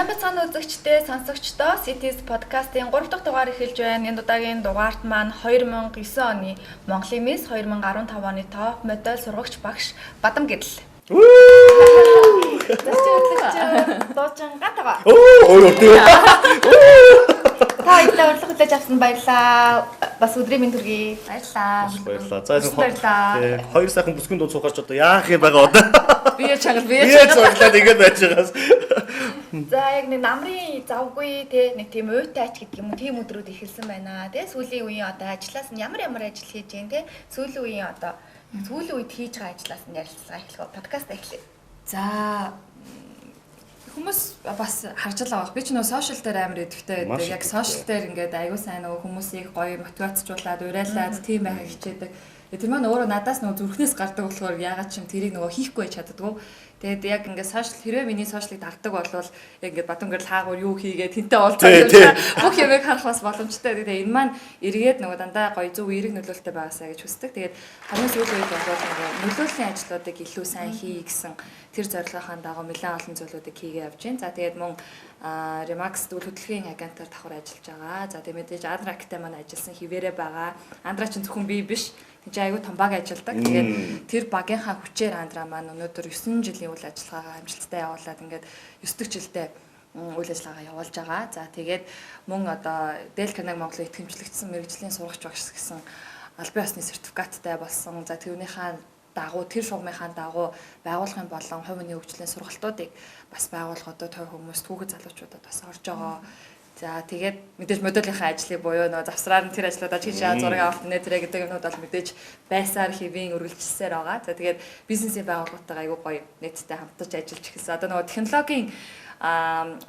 Сайн бацгаана үзэгчдээ, сонсогчдоо Cities podcast-ийн 3 дахь дугаар эхэлж байна. Энэ удаагийн дугаарт маань 2009 оны Монголын Miss 2015 оны топ модель сургагч багш Бадам Гэрэл. Зочин хөтлөгч дуучин Гантага. Өөр өөр. Та баярлалаа, урилга хүлээж авсанд баярлалаа. Бас өдрийн мэнд хүргэе. Баярлалаа. Баярлалаа. За Баярлалаа. Хоёр сайхан бүсгүн дуу суугаач одоо яах юм байгаа одоо. Бие чанга бие Бие цоглоод ингэж байж байгаас. За яг нэг намрын завгүй те нэг тийм уйтайч гэдэг юм уу тийм өдрүүд эхэлсэн байна те. Сүүлийн үеийн одоо ажлаас нь ямар ямар ажил хийж гин те. Сүүлийн үеийн одоо сүүлийн үед хийж байгаа ажлаас нь ярилцлага эхлэх подкаст эхлэе. За хүмүүс бас харж байгаа бах. Би ч нөгөө сошиал дээр амар идэвхтэй байдаг. Яг сошиал дээр ингээд аягүй сайн нөгөө хүмүүсийг гоё мотивацжуулаад, уриалаад тийм байхыг хичээдэг. Тэр маань өөрөө надаас нөгөө зүрхнээс гардаг болохоор яагаад ч юм тэрийг нөгөө хийхгүй байж чаддгүй. Тэгээд яг ингээд сошиал хэрвээ миний сошиалыг дагдаг болвол яг ингээд Бадамгэрэл хаагуур юу хийгээ тэнтэй уулзаад бүх юмыг харах бас боломжтой. Тэгээд энэ маань эргээд нөгөө дандаа гоё зөв эерэг нөлөөлөлтэй байгаасаа гэж хүсдэг. Тэгээд хамгийн сүүлийн үед бол нөгөө нөлөөллийн ажлуудыг илүү сайн хий гэсэн тэр зорилгынхаа дагуу нэлээд олон зүйлүүдийг хийгээ явж байна. За тэгээд мөн Remax үйл хөдлөлийн агентаар давхар ажиллаж байгаа. За тэгээд мэдээж Андрактай маань ажилласан хിവэрэ байгаа. Андра чинь зөвхөн би биш. Тэнд чинь аягүй том баг ажилладаг. Тэгээд тэр багийнхаа хүчээр Андра маань өнөөдөр 9 жилийн үйл ажиллагаагаа амжилттай явуулаад ингээд 9 дэх жилдээ үйл ажиллагаагаа явуулж байгаа. За тэгээд мөн одоо Дэл Карнеги Монголын итгэмжлэгдсэн мэргэжлийн сурагч багш гэсэн албан ёсны сертификаттай болсон. За тэрнийхээ дагуу тэр шугамынхаа дагуу байгууллагын болон хувь хүний хөгжлийн сургалтуудыг бас байгууллагуудад хувь хүмүүс түүхэд залуучуудад бас орж байгаа. За тэгээд мэдээж моделийнхаа ажлыг буюу нөгөө завсраар нь тэр ажлуудаа хийж зураг авалт нэ тэрэ гэдэг юмнууд бол мэдээж байсаар хэвийн үргэлжилсээр байгаа. За тэгээд бизнесийн байгууллагатайгаа айгүй гоё нийтдээ хамтарч ажиллаж эхэлсэн. Одоо нөгөө технологийн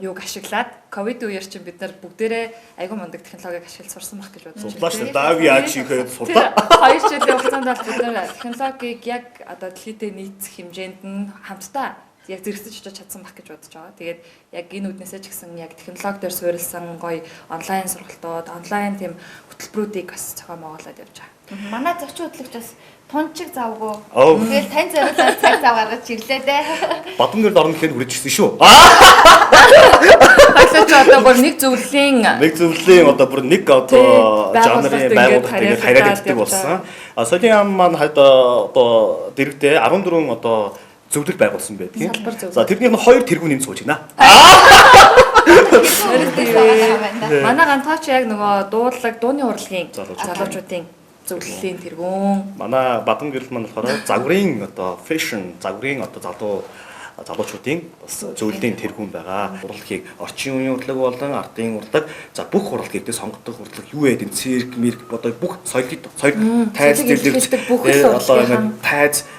юуг ашиглаад ковид үеэр чинь бид нар бүгдээрээ айгүй мундаг технологиг ашиглаж сурсан байх гэж бодож байна. Сурлаа шүү дээ. Даав яаж хийхээр сурлаа. 2 жилийн хугацаанд бол бид нар технологиг яг одоо дэлхийдээ нийцэх хэмжээнд нь хамтдаа яг зэрэгцэж очиж чадсан байх гэж бодож байгаа. Тэгээд яг энэ үднээсээ ч гэсэн яг технологи дээр суурилсан гоё онлайн сургалтууд, онлайн тийм хөтөлбөрүүдийг бас зохион байгуулад явж байгаа. Манай зочин хөтлөгч бас тунчиг завгүй. Тэгэл тань зориулаад цаг зав гаргаж ирлээ дээ. Бадамгэрэл орно гэхэд хүрэж ирсэн шүү. Баярлалаа чи одоо бүр нэг зөвлөлийн нэг зөвлөлийн одоо бүр нэг одоо жанрын байгууллагт ингээд харьяалагддаг болсон. А соёлын яам маань хад одоо дэрэгдээ 14 одоо зөвлөл байгуулсан байдгийг. За тэрнийх нь 2 тэргүүн нэмж сууж байна. Манай гантаач яг нөгөө дуудлаг дууны урлагийн залуучуудын зөвлөлийн тэргүүн. Манай Бадамгэрэл маань болохоор загварын одоо фэшн, загварын одоо залуучуудын бас зөвлөлийн тэргүүн байгаа. Урлагийг орчин үеийн урлаг болон ардын урлаг, за бүх урлагийг дэ сонгодог урлаг юу гэдэг цирк, мирк одоо бүх соёлын соёл тайз дэлгэж бүх л одоо ингээд тайз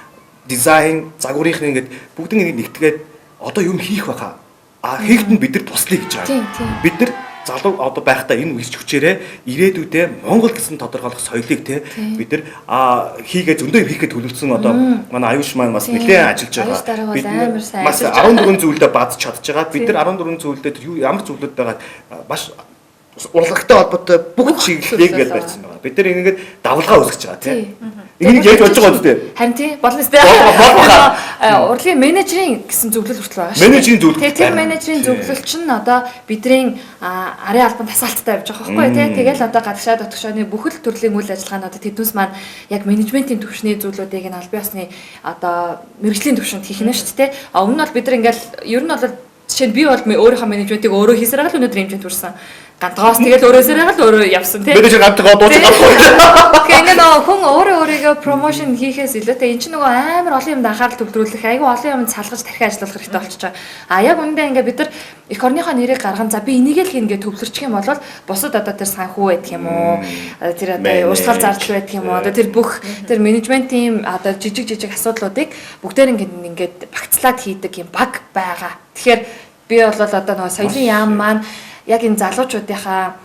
дизайн, загварынх нь ингээд бүгдэн нэг нэгтгээд одоо юм хийх байхаа. А хийхэд нь бид нар туслая гэж байгаа. Бид нар залуу одоо байхдаа энэ үеч хүчээрээ ирээдүйдээ Монгол гэсэн тодорхойлох соёлыг те бид нар хийгээ зөндөө юм хийхэд төлөвлөсөн одоо манай аюуш маань бас нэлээд ажиллаж байгаа. Бид бас 14 зүйлдээ бадж чадж байгаа. Бид нар 14 зүйлдээ тэр юу ямар зүйлүүд байгаа маш урлагтай холбоотой бүх чиглэлийг ингээд барьсан байгаа. Бид нар ингээд давлгаа үүсгэж байгаа тийм. Энийг яаж бодож байгаа юм бэ? Харин тийм болно сте. Урлагийн менежерийн гэсэн зөвлөл хүртэл байгаа шүү. Менежерийн зөвлөл. Тэр менежерийн зөвлөл чинь одоо бидний арын албан тасаалттай явж байгаа байхгүй тий. Тэгэл одоо гадагшаа дотгошооны бүхэл төрлийн үйл ажиллагаануудад тэднээс маань яг менежментийн түвшний зүйлүүдийг нь албан ёсны одоо мэргэжлийн түвшинд хийх нь шүү дээ. А өмнө нь бол бид нар ингээл ер нь бол жишээ нь би бол өөрийнхөө менежментийг өөрөө хийсээр л өнөөдөр хэмжээнд хүрсэн. Гантгоос тэгэл өөрөөсөө л өөрөө явсан тийм. Менежер гантгоо дууж гарахгүй. Тэгэхээр ингээ нөгөө хүн өөрөө өөрийгөө промошн хийхээс илүүтэй эн чинь нөгөө амар олон юмд анхаарал төвлөрүүлэх, айгүй олон юмд салгаж тархи ажиллах хэрэгтэй болчихж байгаа. А яг үүндээ ингээ бид нар эх орныхоо нэрийг гарган за би энийг л хийнэ гэж төвлөрчих юм бол бусад одоо тэр санхүү байдаг юм уу? Тэр одоо урсгал зардал байдаг юм уу? Одоо тэр бүх тэр менежментийн одоо жижиг жижиг асуудлуудыг бүгдээр ингээд багцлаад хийдэг юм баг байгаа. Тэгэхээр би бол одоо нөгөө соёлын яам маань яг энэ залуучуудынхаа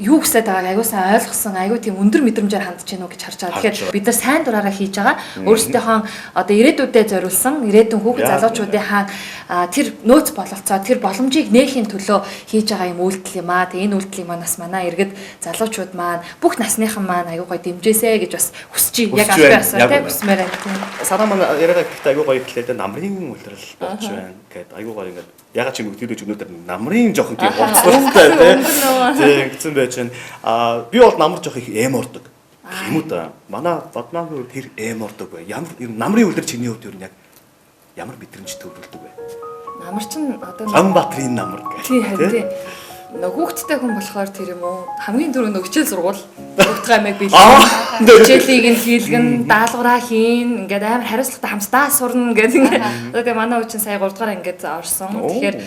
юу хүсэж байгааг аягүй сайн ойлгосон, аягүй тийм өндөр мэдрэмжээр хандж гинүү гэж харж байгаа. Тэгэхээр бид нар сайн дураараа хийж байгаа. Өөрсдийнхөө одоо ирээдүйдээ зориулсан, ирээдүйн хүүхэд залуучуудынхаа тэр нөөц бололцоо, тэр боломжийг нээхийн төлөө хийж байгаа юм үйлдэл юм аа. Тэгээ энэ үйлдэлийг маань бас манай иргэд залуучууд маань бүх насныхан маань аягүй гоё дэмжээсэ гэж бас хүсэж яг албан ёсоор тийм хүсмээр байна. Санаа маань яриагаа гэхдээ аягүй гоё ихлээр намрын үйлрэл болж байна гэхэд аягүй гоё ингээд Ягаад ч юм тэр өнөөдөр намрын жоохон тийм хувцастай тий. Тийм гэсэн байж байна. Аа би бол намар жоох их эм ордог. Юм уу да. Манай Бадмаагийн хувьд тэр эм ордог бай. Ямар намрын үлдэр чиний хувьд ер нь яг ямар мэдрэмж төрүүлдэг вэ? Намар чинь одоо Улаанбаатарын намар гэх. Тийм харин тий. Хүүхдтэй хүн болохоор тэр юм уу? Хамгийн түрүүнд хичээл сургуул хүүхдийн амийг бэлтгэн, хичээлийг нь хийлгэн, даалгавраа хийн, ингээд амар хариуцлагатай хамтдаа сурна гэдэг ингээд. Одоо тэгээ манай хүү чинь сая 3 дугаар ангид орсон. Тэгэхээр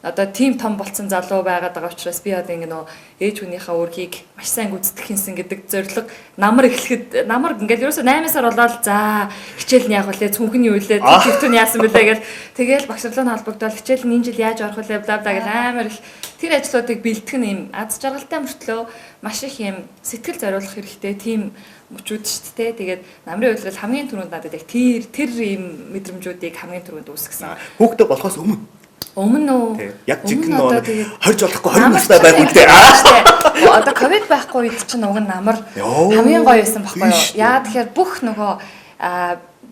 одоо тийм том болцсон залуу байгаад байгаа учраас би одоо ингэ нөө ээж хүнийхээ үүргийг маш сайн гүйцэтгэх юмсан гэдэг зорилго намар эхлэхэд намар ингээд ерөөсө 8 сар болоод за хичээл нь яах вүлээ, цүнх нь юу вүлээ, төвтөн нь яасан бэлээ гэл тэгэл багш нарын холбогдоод хичээл нь энэ жил яаж орох вүлээ бла бла гэл амар их тэр ажлуудыг бэлтгэх нь юм аз жаргалтай мөртлөө маш их юм сэтгэл зориулах хэрэгтэй тийм мөчүүд шүү дээ. Тэгээд намрын үйлрэл хамгийн түрүүнд надад яг тэр юм мэдрэмжүүдийг хамгийн түрүүнд үүсгэсэн. Хүүхдээ болохоос өмнө. Өмнө үү? Яг жинхэнэ нөгөө хорж болохгүй 20 настай байх үедээ. Одоо ковид байхгүй үед чинь уг нь намар хамгийн гоё байсан байхгүй юу? Яа тэгэхээр бүх нөгөө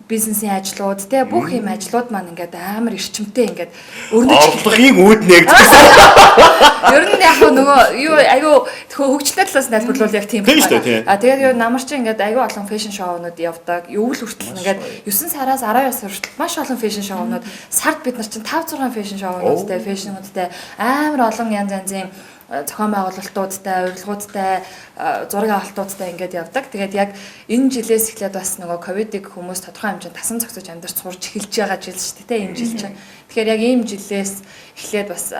бизнесийн ажлууд те бүх юм ажлууд маань ингээд амар эрчимтэй ингээд өрнөж орлогын үүд нээгдсэн. Ер нь яг нөгөө юу айгүй хөгжлөө талаас тайлбарлавал яг тийм байна. А тэгээд юу намар чинь ингээд айгүй олон фэшн шоунууд явдаг. Өвөл хүртэл ингээд 9 сараас 12 сар хүртэл маш олон фэшн шоунууд, сард бид нар чинь 5 6 фэшн шоунуудтай, фэшнүүдтэй амар олон янз янзын зохион байгуулалтуудтай, урилгуудтай, зураг авалтуудтай ингээд явдаг. Тэгээд яг энэ жилээс эхлээд бас нөгөө ковидыг хүмүүс тодорхой хэмжээнд тасан зогсож амьдарч сурч эхэлж байгаа жил шүү дээ, энэ жил чинь. Тэгэхээр яг ийм жилээс эхлээд бас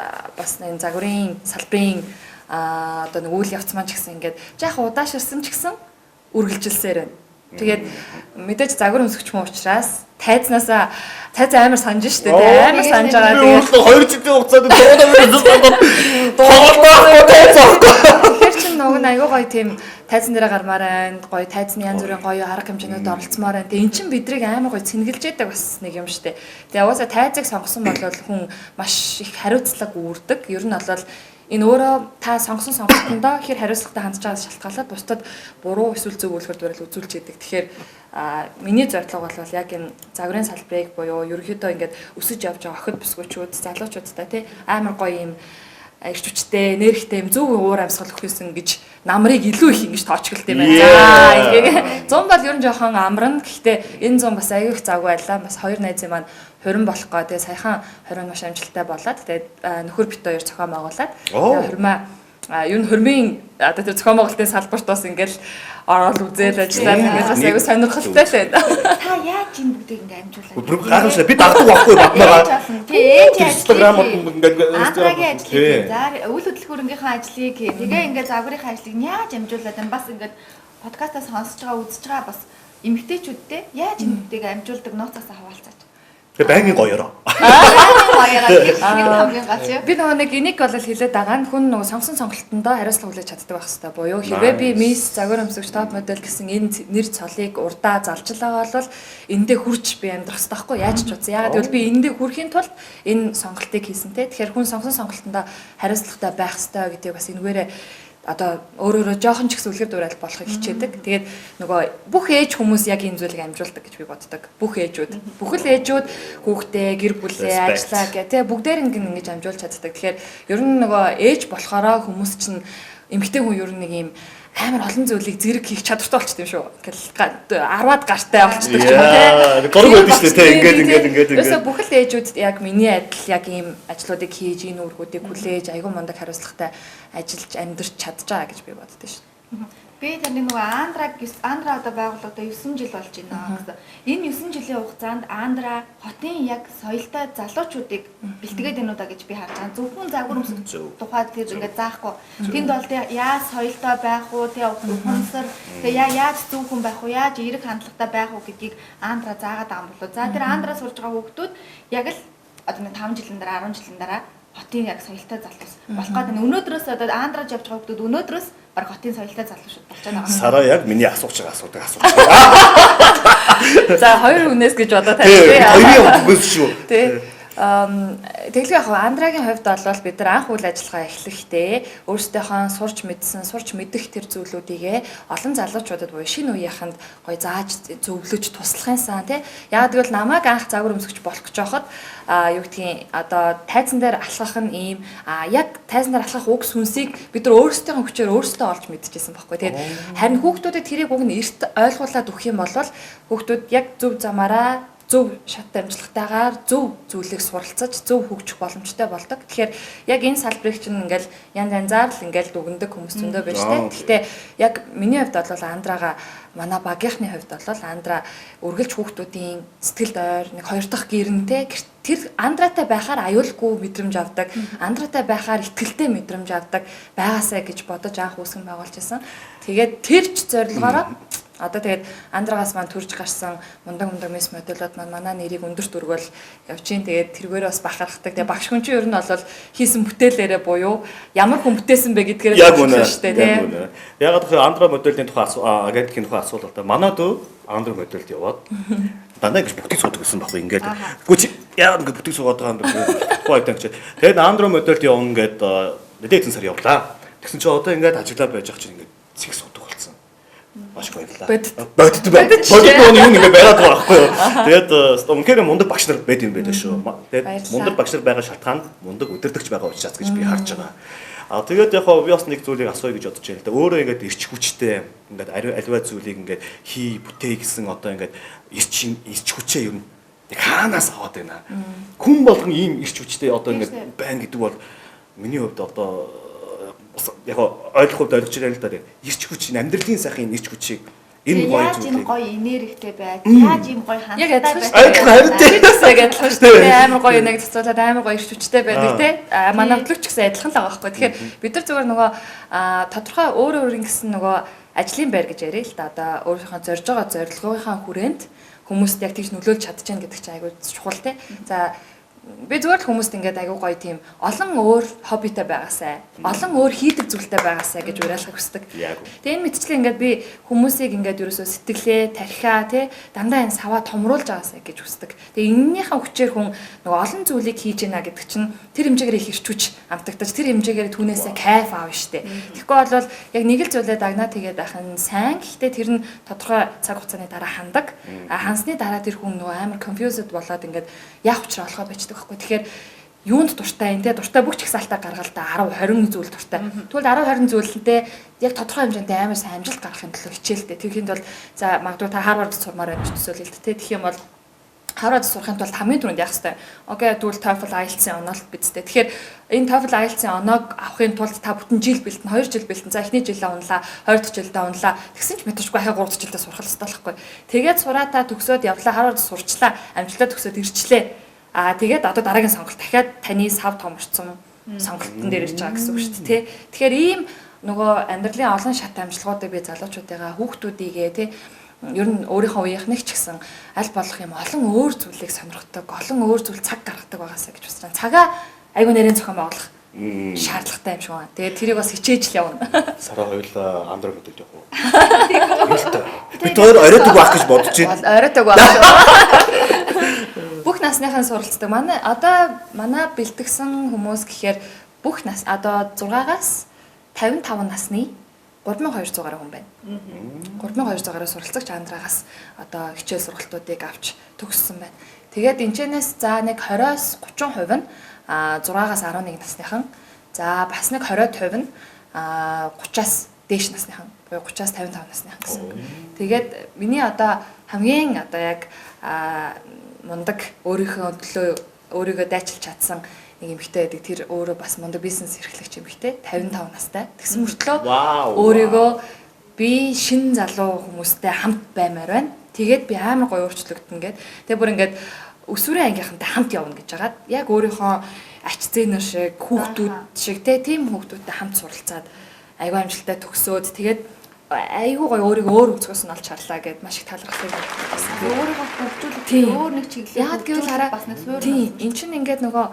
энэ загварын салбарын одоо нэг үйл явц маань ч гэсэн ингээд жаахан удааширсан ч гэсэн үргэлжилсээр байна. Тэгээд мэдээж загвар өмсгч хүн учраас тайзнаасаа тайз амар санаж штэ тий, амар санаж байгаа. Тэгээд 2 жилийн хугацаанд дуугаа тайз авахгүй. Тэгэхээр чин нөгөө нь айгүй гоё тийм тайзан дээрээ гармаар байна. Гоё тайзны янз бүрийн гоё арга хэмжээнүүд оролцмоор байна. Тэгээ эн чин бидрийг амар гоё цэнгэлж яадаг бас нэг юм штэ. Тэгээ угаасаа тайзыг сонгосон бол хүн маш их хариуцлага үүрдэг. Ер нь бол энэ өөрөө та сонгосон сонголтондоо хэр хариуцлагатай хандж байгаас шалтгаалаад бусдад буруу эсвэл зөв үлгэр дуурайл үзүүлж идэг. Тэгэхээр миний зорилго бол яг энэ загварын салбарыг буюу ерөнхийдөө ингээд өсөж явж байгаа охид бүсгүүчүүд, залуучуудтай тий амар гоё юм эрч хүчтэй, нэрхтэй юм зөв уур амьсгал өгөх юмсан гэж намрыг илүү их ингэж тоочглолт юм байна. За ингээ 100 бол ер нь жоохон амарна. Гэхдээ энэ 100 бас аюу их завгүй байлаа. Бас хоёр найзын маань хурим болох гоо. Тэгээ саяхан хурим маш амжилттай болоод тэгээд нөхөр бит хоёр зохион байгуулад тэгээ хурмаа юу н хурмын одоо тэр зохион байгуулалтын салбарт бас ингээл ороод үзэл ажиллаад ингээл бас аюу сонирхолтой л байна. Та яаж энэ бүгдийг ингээ амжуулаад? Гайхамшиг би дагдаг байхгүй Бадмаагаа. Тий, ээж Instagram ингээд Андрагийн ажлыг, за үйл хөдлөх хөрөнгийнхээ ажлыг, тэгээ ингээ загварынхаа ажлыг яаж амжуулаад энэ бас ингээд подкастаа сонсож байгаа, үзэж байгаа бас эмэгтэйчүүдтэй яаж энэ бүгдийг амжуулдаг нууцаасаа хаваалцаач. Тэгээ байнгын гоёроо. Хамгийн гол юм. Би нөгөө нэг энийг бол хэлээд байгаа нь хүн нөгөө сонгосон сонголтондоо хариуцлага хүлээж чаддаг байх хэрэгтэй. Буюу хэрвээ би мисс загвар өмсөгч топ модель гэсэн энэ нэр цолыг урдаа залж байгаа бол эндээ хүрч би амьдрах хэрэгтэй байхгүй яаж ч утсан. Яагаад гэвэл би эндээ хүрэхийн тулд энэ сонголтыг хийсэн те. Тэгэхээр хүн сонгосон сонголтондоо хариуцлагатай байх хэрэгтэй гэдгийг бас энэгээрээ одоо өөрөөрөө жоохон ч гэсэн үлгэр дуурайл болохыг хичээдэг. Тэгээд нөгөө бүх ээж хүмүүс яг энэ зүйлийг амжуулдаг гэж би боддог. Бүх ээжүүд, бүхэл ээжүүд хүүхдээ, гэр бүлээ, ажиллаа гэх тэ бүгдээр ингэж амжуулж чаддаг. Тэгэхээр ер нь нөгөө ээж болохоро хүмүүс чинь эмэгтэй хүн ер нь нэг юм амар олон зүйлийг зэрэг хийх чадвартай болчтой юм шүү. Ингээл 10-аад гартай болчдөг ч юм уу те. Гурав байдаг шүү дээ те. Ингээд ингээд ингээд ингээд. Ерөөсө бүхэл ээжүүд яг миний адил яг ийм ажлуудыг хийж, энэ үүргүүдийг хүлээж, айгүй мундаг хариуцлагатай ажиллаж амьдарч чадж байгаа гэж би боддоо шүү. Би таны нөгөө Андра одоо байгууллагада 9 жил болж байна гэсэн. Энэ 9 жилийн хугацаанд Андра хотын яг соёлтой залуучуудыг бэлтгээд байна уу да гэж би харж байгаа. Зөвхөн загвар өмсөх тухай тэр ингээд заахгүй. Тэнд бол тэ яаж соёлтой байх уу, тэ ухамсар, тэ яаж зөв хүн байх уу, яаж эерэг хандлагатай байх уу гэдгийг Андра заагаад байгаа юм болоо. За тэр Андра сурж байгаа хүүхдүүд яг л одоо 5 жилийн дараа, 10 жилийн дараа хотын яг соёлтой залуус болох гэдэг. Өнөөдрөөс одоо Андражь явж байгаа хүмүүс өнөөдрөөс баг хотын соёлтой залуус болж байгаа. Сараа яг миний асууж байгаа асуудаг асууж. За хоёр хүнээс гэж бодоо тавьчих. Хоёрын хүнээс шүү. Тий. Тэгэлгүй яг Андрагийн хувьд бол бид нар анх үйл ажиллагаа эхлэхдээ өөрсдийнхөө сурч мэдсэн, сурч мэдэх тэр зүйлүүдийгээ олон залуучуудад буюу шинэ үеийнхэнд гоё зааж зөвлөж туслахын сан тий. Яг гэвэл намайг анх загвар өмсгч болох гэж байхад юу гэдгийг одоо тайзан дээр алхах нь ийм яг тайзан дээр алхах уг сүнсийг бид нар өөрсдийнхөө хүчээр өөрсдөө олж мэдчихсэн байхгүй. Тэгээд харин хүүхдүүдэд тэрийг уг нь эрт ойлгуулад өгөх юм бол хүүхдүүд яг зөв замаараа зөв шат дамжлагтайгаар зөв зүйлийг суралцаж зөв хөгжих боломжтой болдог. Тэгэхээр яг энэ салбарыг чинь ингээл янз янзаар л ингээл дүгндэг хүмүүс зөндөө байж тээ. Гэхдээ яг миний хувьд бол Андрага манай багийнхны хувьд бол Андра үргэлж хүүхдүүдийн сэтгэлд ойр нэг хоёр дахь гэрнтэй тэр Андратай байхаар аюулгүй мэдрэмж авдаг, Андратай байхаар итгэлтэй мэдрэмж авдаг байгаасай гэж бодож анх үүсгэн байгуулж байсан. Тэгээд тэр ч зорилгоороо одоо тэгээд Андрагаас маань төрж гарсан мундаг мундаг мисс модулууд маань манай нэрийг өндөрт өргөөл явж чинь. Тэгээд тэргээр бас бахархдаг. Тэгээд багш хүн чинь ер нь бол хийсэн бүтээлээрээ буюу ямар хүн бүтээсэн бэ гэдгээр яг үнэ шүү дээ, тийм. Яг тэгэхээр Андра моделийн тухай агентлагийн тухай асуулт л манай дүү Андра модельд яваад дандаа ингэж бүтэц суудаг гэсэн байхгүй ингээд. Үгүй чи яагаад ингэж бүтэц суугаад байгаа юм бэ? Тухай айтаа гэж. Тэгээд Андра модельд явна гэд нэлээд хэдэн сар явлаа. Тэгсэн чи одоо ингээд ажиглаа байж ах чинь ингээд цэг суудаг болсон. Маш их баярлалаа. Бодит байна. Бодит нөгөө юм ингээ бариад байгаа байхгүй юу. Тэгээд үнэхээр мундаг багш нар байд юм байлаа шүү. Тэгээд мундаг багш нар байгаа шалтгаан мундаг удирдагч байгаа учраас гэж би харж байгаа. А тэгээд яг хоо би бас нэг зүйлийг асууя гэж бодож байна л да. Өөрөө ингээд эрч хүчтэй ингээд аливаа зүйлийг ингээд хий бүтээ гэсэн одоо ингээд эрч хүчээ ер нь яг хаанаас аваад байна. Хүн болгон ийм эрч хүчтэй одоо ингээд байна гэдэг бол миний хувьд одоо яг ойлгох хувьд ойлгож байгаа л да. Эрч хүч амьдралын сайхан эрч хүчийг энэ гоё зүйл. Яаж энэ гоё энергитэй байж, яаж ийм гоё хандлагатай байж. Харин тийм яг адилхан шүү дээ. Амар гоё энерги цуцуулаад амар гоё эрч хүчтэй байдаг тий. Манай хөтлөгч гэсэн адилхан л байгаа байхгүй. Тэгэхээр бид нар зүгээр нөгөө тодорхой өөр өөр ингэсэн нөгөө ажлын байр гэж яриа л да. Одоо өөрийнхөө зорж байгаа зорилгынхаа хүрээнд хүмүүст яг тэгж нөлөөлж чадчихна гэдэг чинь айгүй чухал тий. За би зүгээр л хүмүүст ингээд айгүй гоё тийм олон өөр хоббитой байгаасай, олон өөр хийдэг зүйлтэй байгаасай гэж уриалахыг хүсдэг. Тэгээ энэ мэтчлэн ингээд би хүмүүсийг ингээд ерөөсөө сэтгэлээ, тархиа тий дандаа энэ саваа томруулж байгаасай гэж хүсдэг. Тэгээ энэнийхээ хүчээр хүн нөгөө олон зүйлийг хийж гинэ гэдэг чинь тэр хэмжээгээр их эрч хүч амтагдаж, тэр хэмжээгээр түүнээсээ кайф аавна штэ. Тэгэхгүй бол яг нэг л зүйлээ дагнаа тэгээд байх нь сайн. Гэхдээ тэр нь тодорхой цаг хугацааны дараа хандаг. А хансны дараа тэр хүн нөгөө амар confused болоод ингээд яах учраа олохоо байчдаг байхгүй. Тэгэхээр юунд дуртай юм те дуртай бүх чагсаалтаа гаргаал та 10 20 зүйл дуртай. Тэгвэл 10 20 зүйлэнтэй яг тодорхой хэмжээнд амар сайн амжилт гаргахын төлөө хичээлтэй. Тэгэхэд бол за магадгүй та Харвард сурмаар байна гэж төсөөлөл тэ. Тэгэх юм бол Харвард сурахын тулд хамгийн түрүүнд яах ёстой? Окей, тэгвэл TOEFL IELTS-ийн оноо л бидтэй. Тэгэхээр энэ TOEFL IELTS-ийн оноог авахын тулд та бүтэн жил бэлтэн, 2 жил бэлтэн. За эхний жилдээ унлаа, 2 дахь жилдээ унлаа. Тэгсэн ч мэдчихгүй ахаа 3 дахь жилдээ сурах ёстой л байхгүй. Тэгээд сураа та төгсөөд явлаа, Харвард сурчлаа, амжилтаа төгсөөд ирчлээ. Аа тэгээд одоо дараагийн сонголт дахиад таны сав томорцсон сонголтон дээр ирж байгаа гэсэн үг шүү дээ, тий. Тэгэхээр ийм нөгөө амьдралын олон шат амжилтгуудыг би залуучуудыгаа хүүхдүүдийгээ тий ер нь өөрийнхөө үеийнхнийг ч гэсэн аль болох юм олон өөр зүйлийг сонирхдаг, олон өөр зүйл цаг гаргадаг байгаасаа гэж бодож байна. Цагаа айгүй нэрийн зохион байгуулах шаардлагатай юм шиг байна. Тэгээд тэрийг бас хичээж л явна. Сараа хоёулаа Андра модельд явах уу? Бид хоёр оройтог байх гэж бодож байна. Оройтог байх шүү. Бүх насныхан суралцдаг. Манай одоо манай бэлтгэсэн хүмүүс гэхээр бүх нас одоо 6-аас 55 насны 3200 гаруй хүн байна. 3200 гаруй суралцагч Андрагаас одоо хичээл сургалтуудыг авч төгссөн байна. Тэгээд энэчнээс за нэг 20-оос 30% нь 6-аас 11 насныхан, за бас нэг 20% нь 30-аас дээш насныхан, буюу 30-аас 55 насныхан гэсэн. Тэгээд миний одоо хамгийн одоо яг мундаг өөрийнхөө төлөө өөрийгөө дайчилж чадсан нэг эмэгтэй байдаг. Тэр өөрөө бас мундаг бизнес эрхлэгч эмэгтэй 55 настай. Тэгсэн мөртлөө өөрийгөө би шин залуу хүмүүстэй хамт баймаар байна. Тэгээд би амар гоё өөрчлөгдөн гэд. Тэгээд бүр ингээд өсвөрийн ангийнхантай хамт явна гэж хагаад яг өөрийнхөө ач зээнэр шиг хүүхдүүд шиг тийм хүүхдүүдтэй хамт суралцаад айгүй амжилттай төгсөөд тэгээд айгүй гоё өөрийгөө өөр өнцгөөс нь олж харлаа гэд маш их талархлыг байсан. Өөрийгөө хөгжүүлэх өөр нэг чиглэл. Яг гэвэл хараа бас нэг суурь. Тийм, эн чинь ингээд нөгөө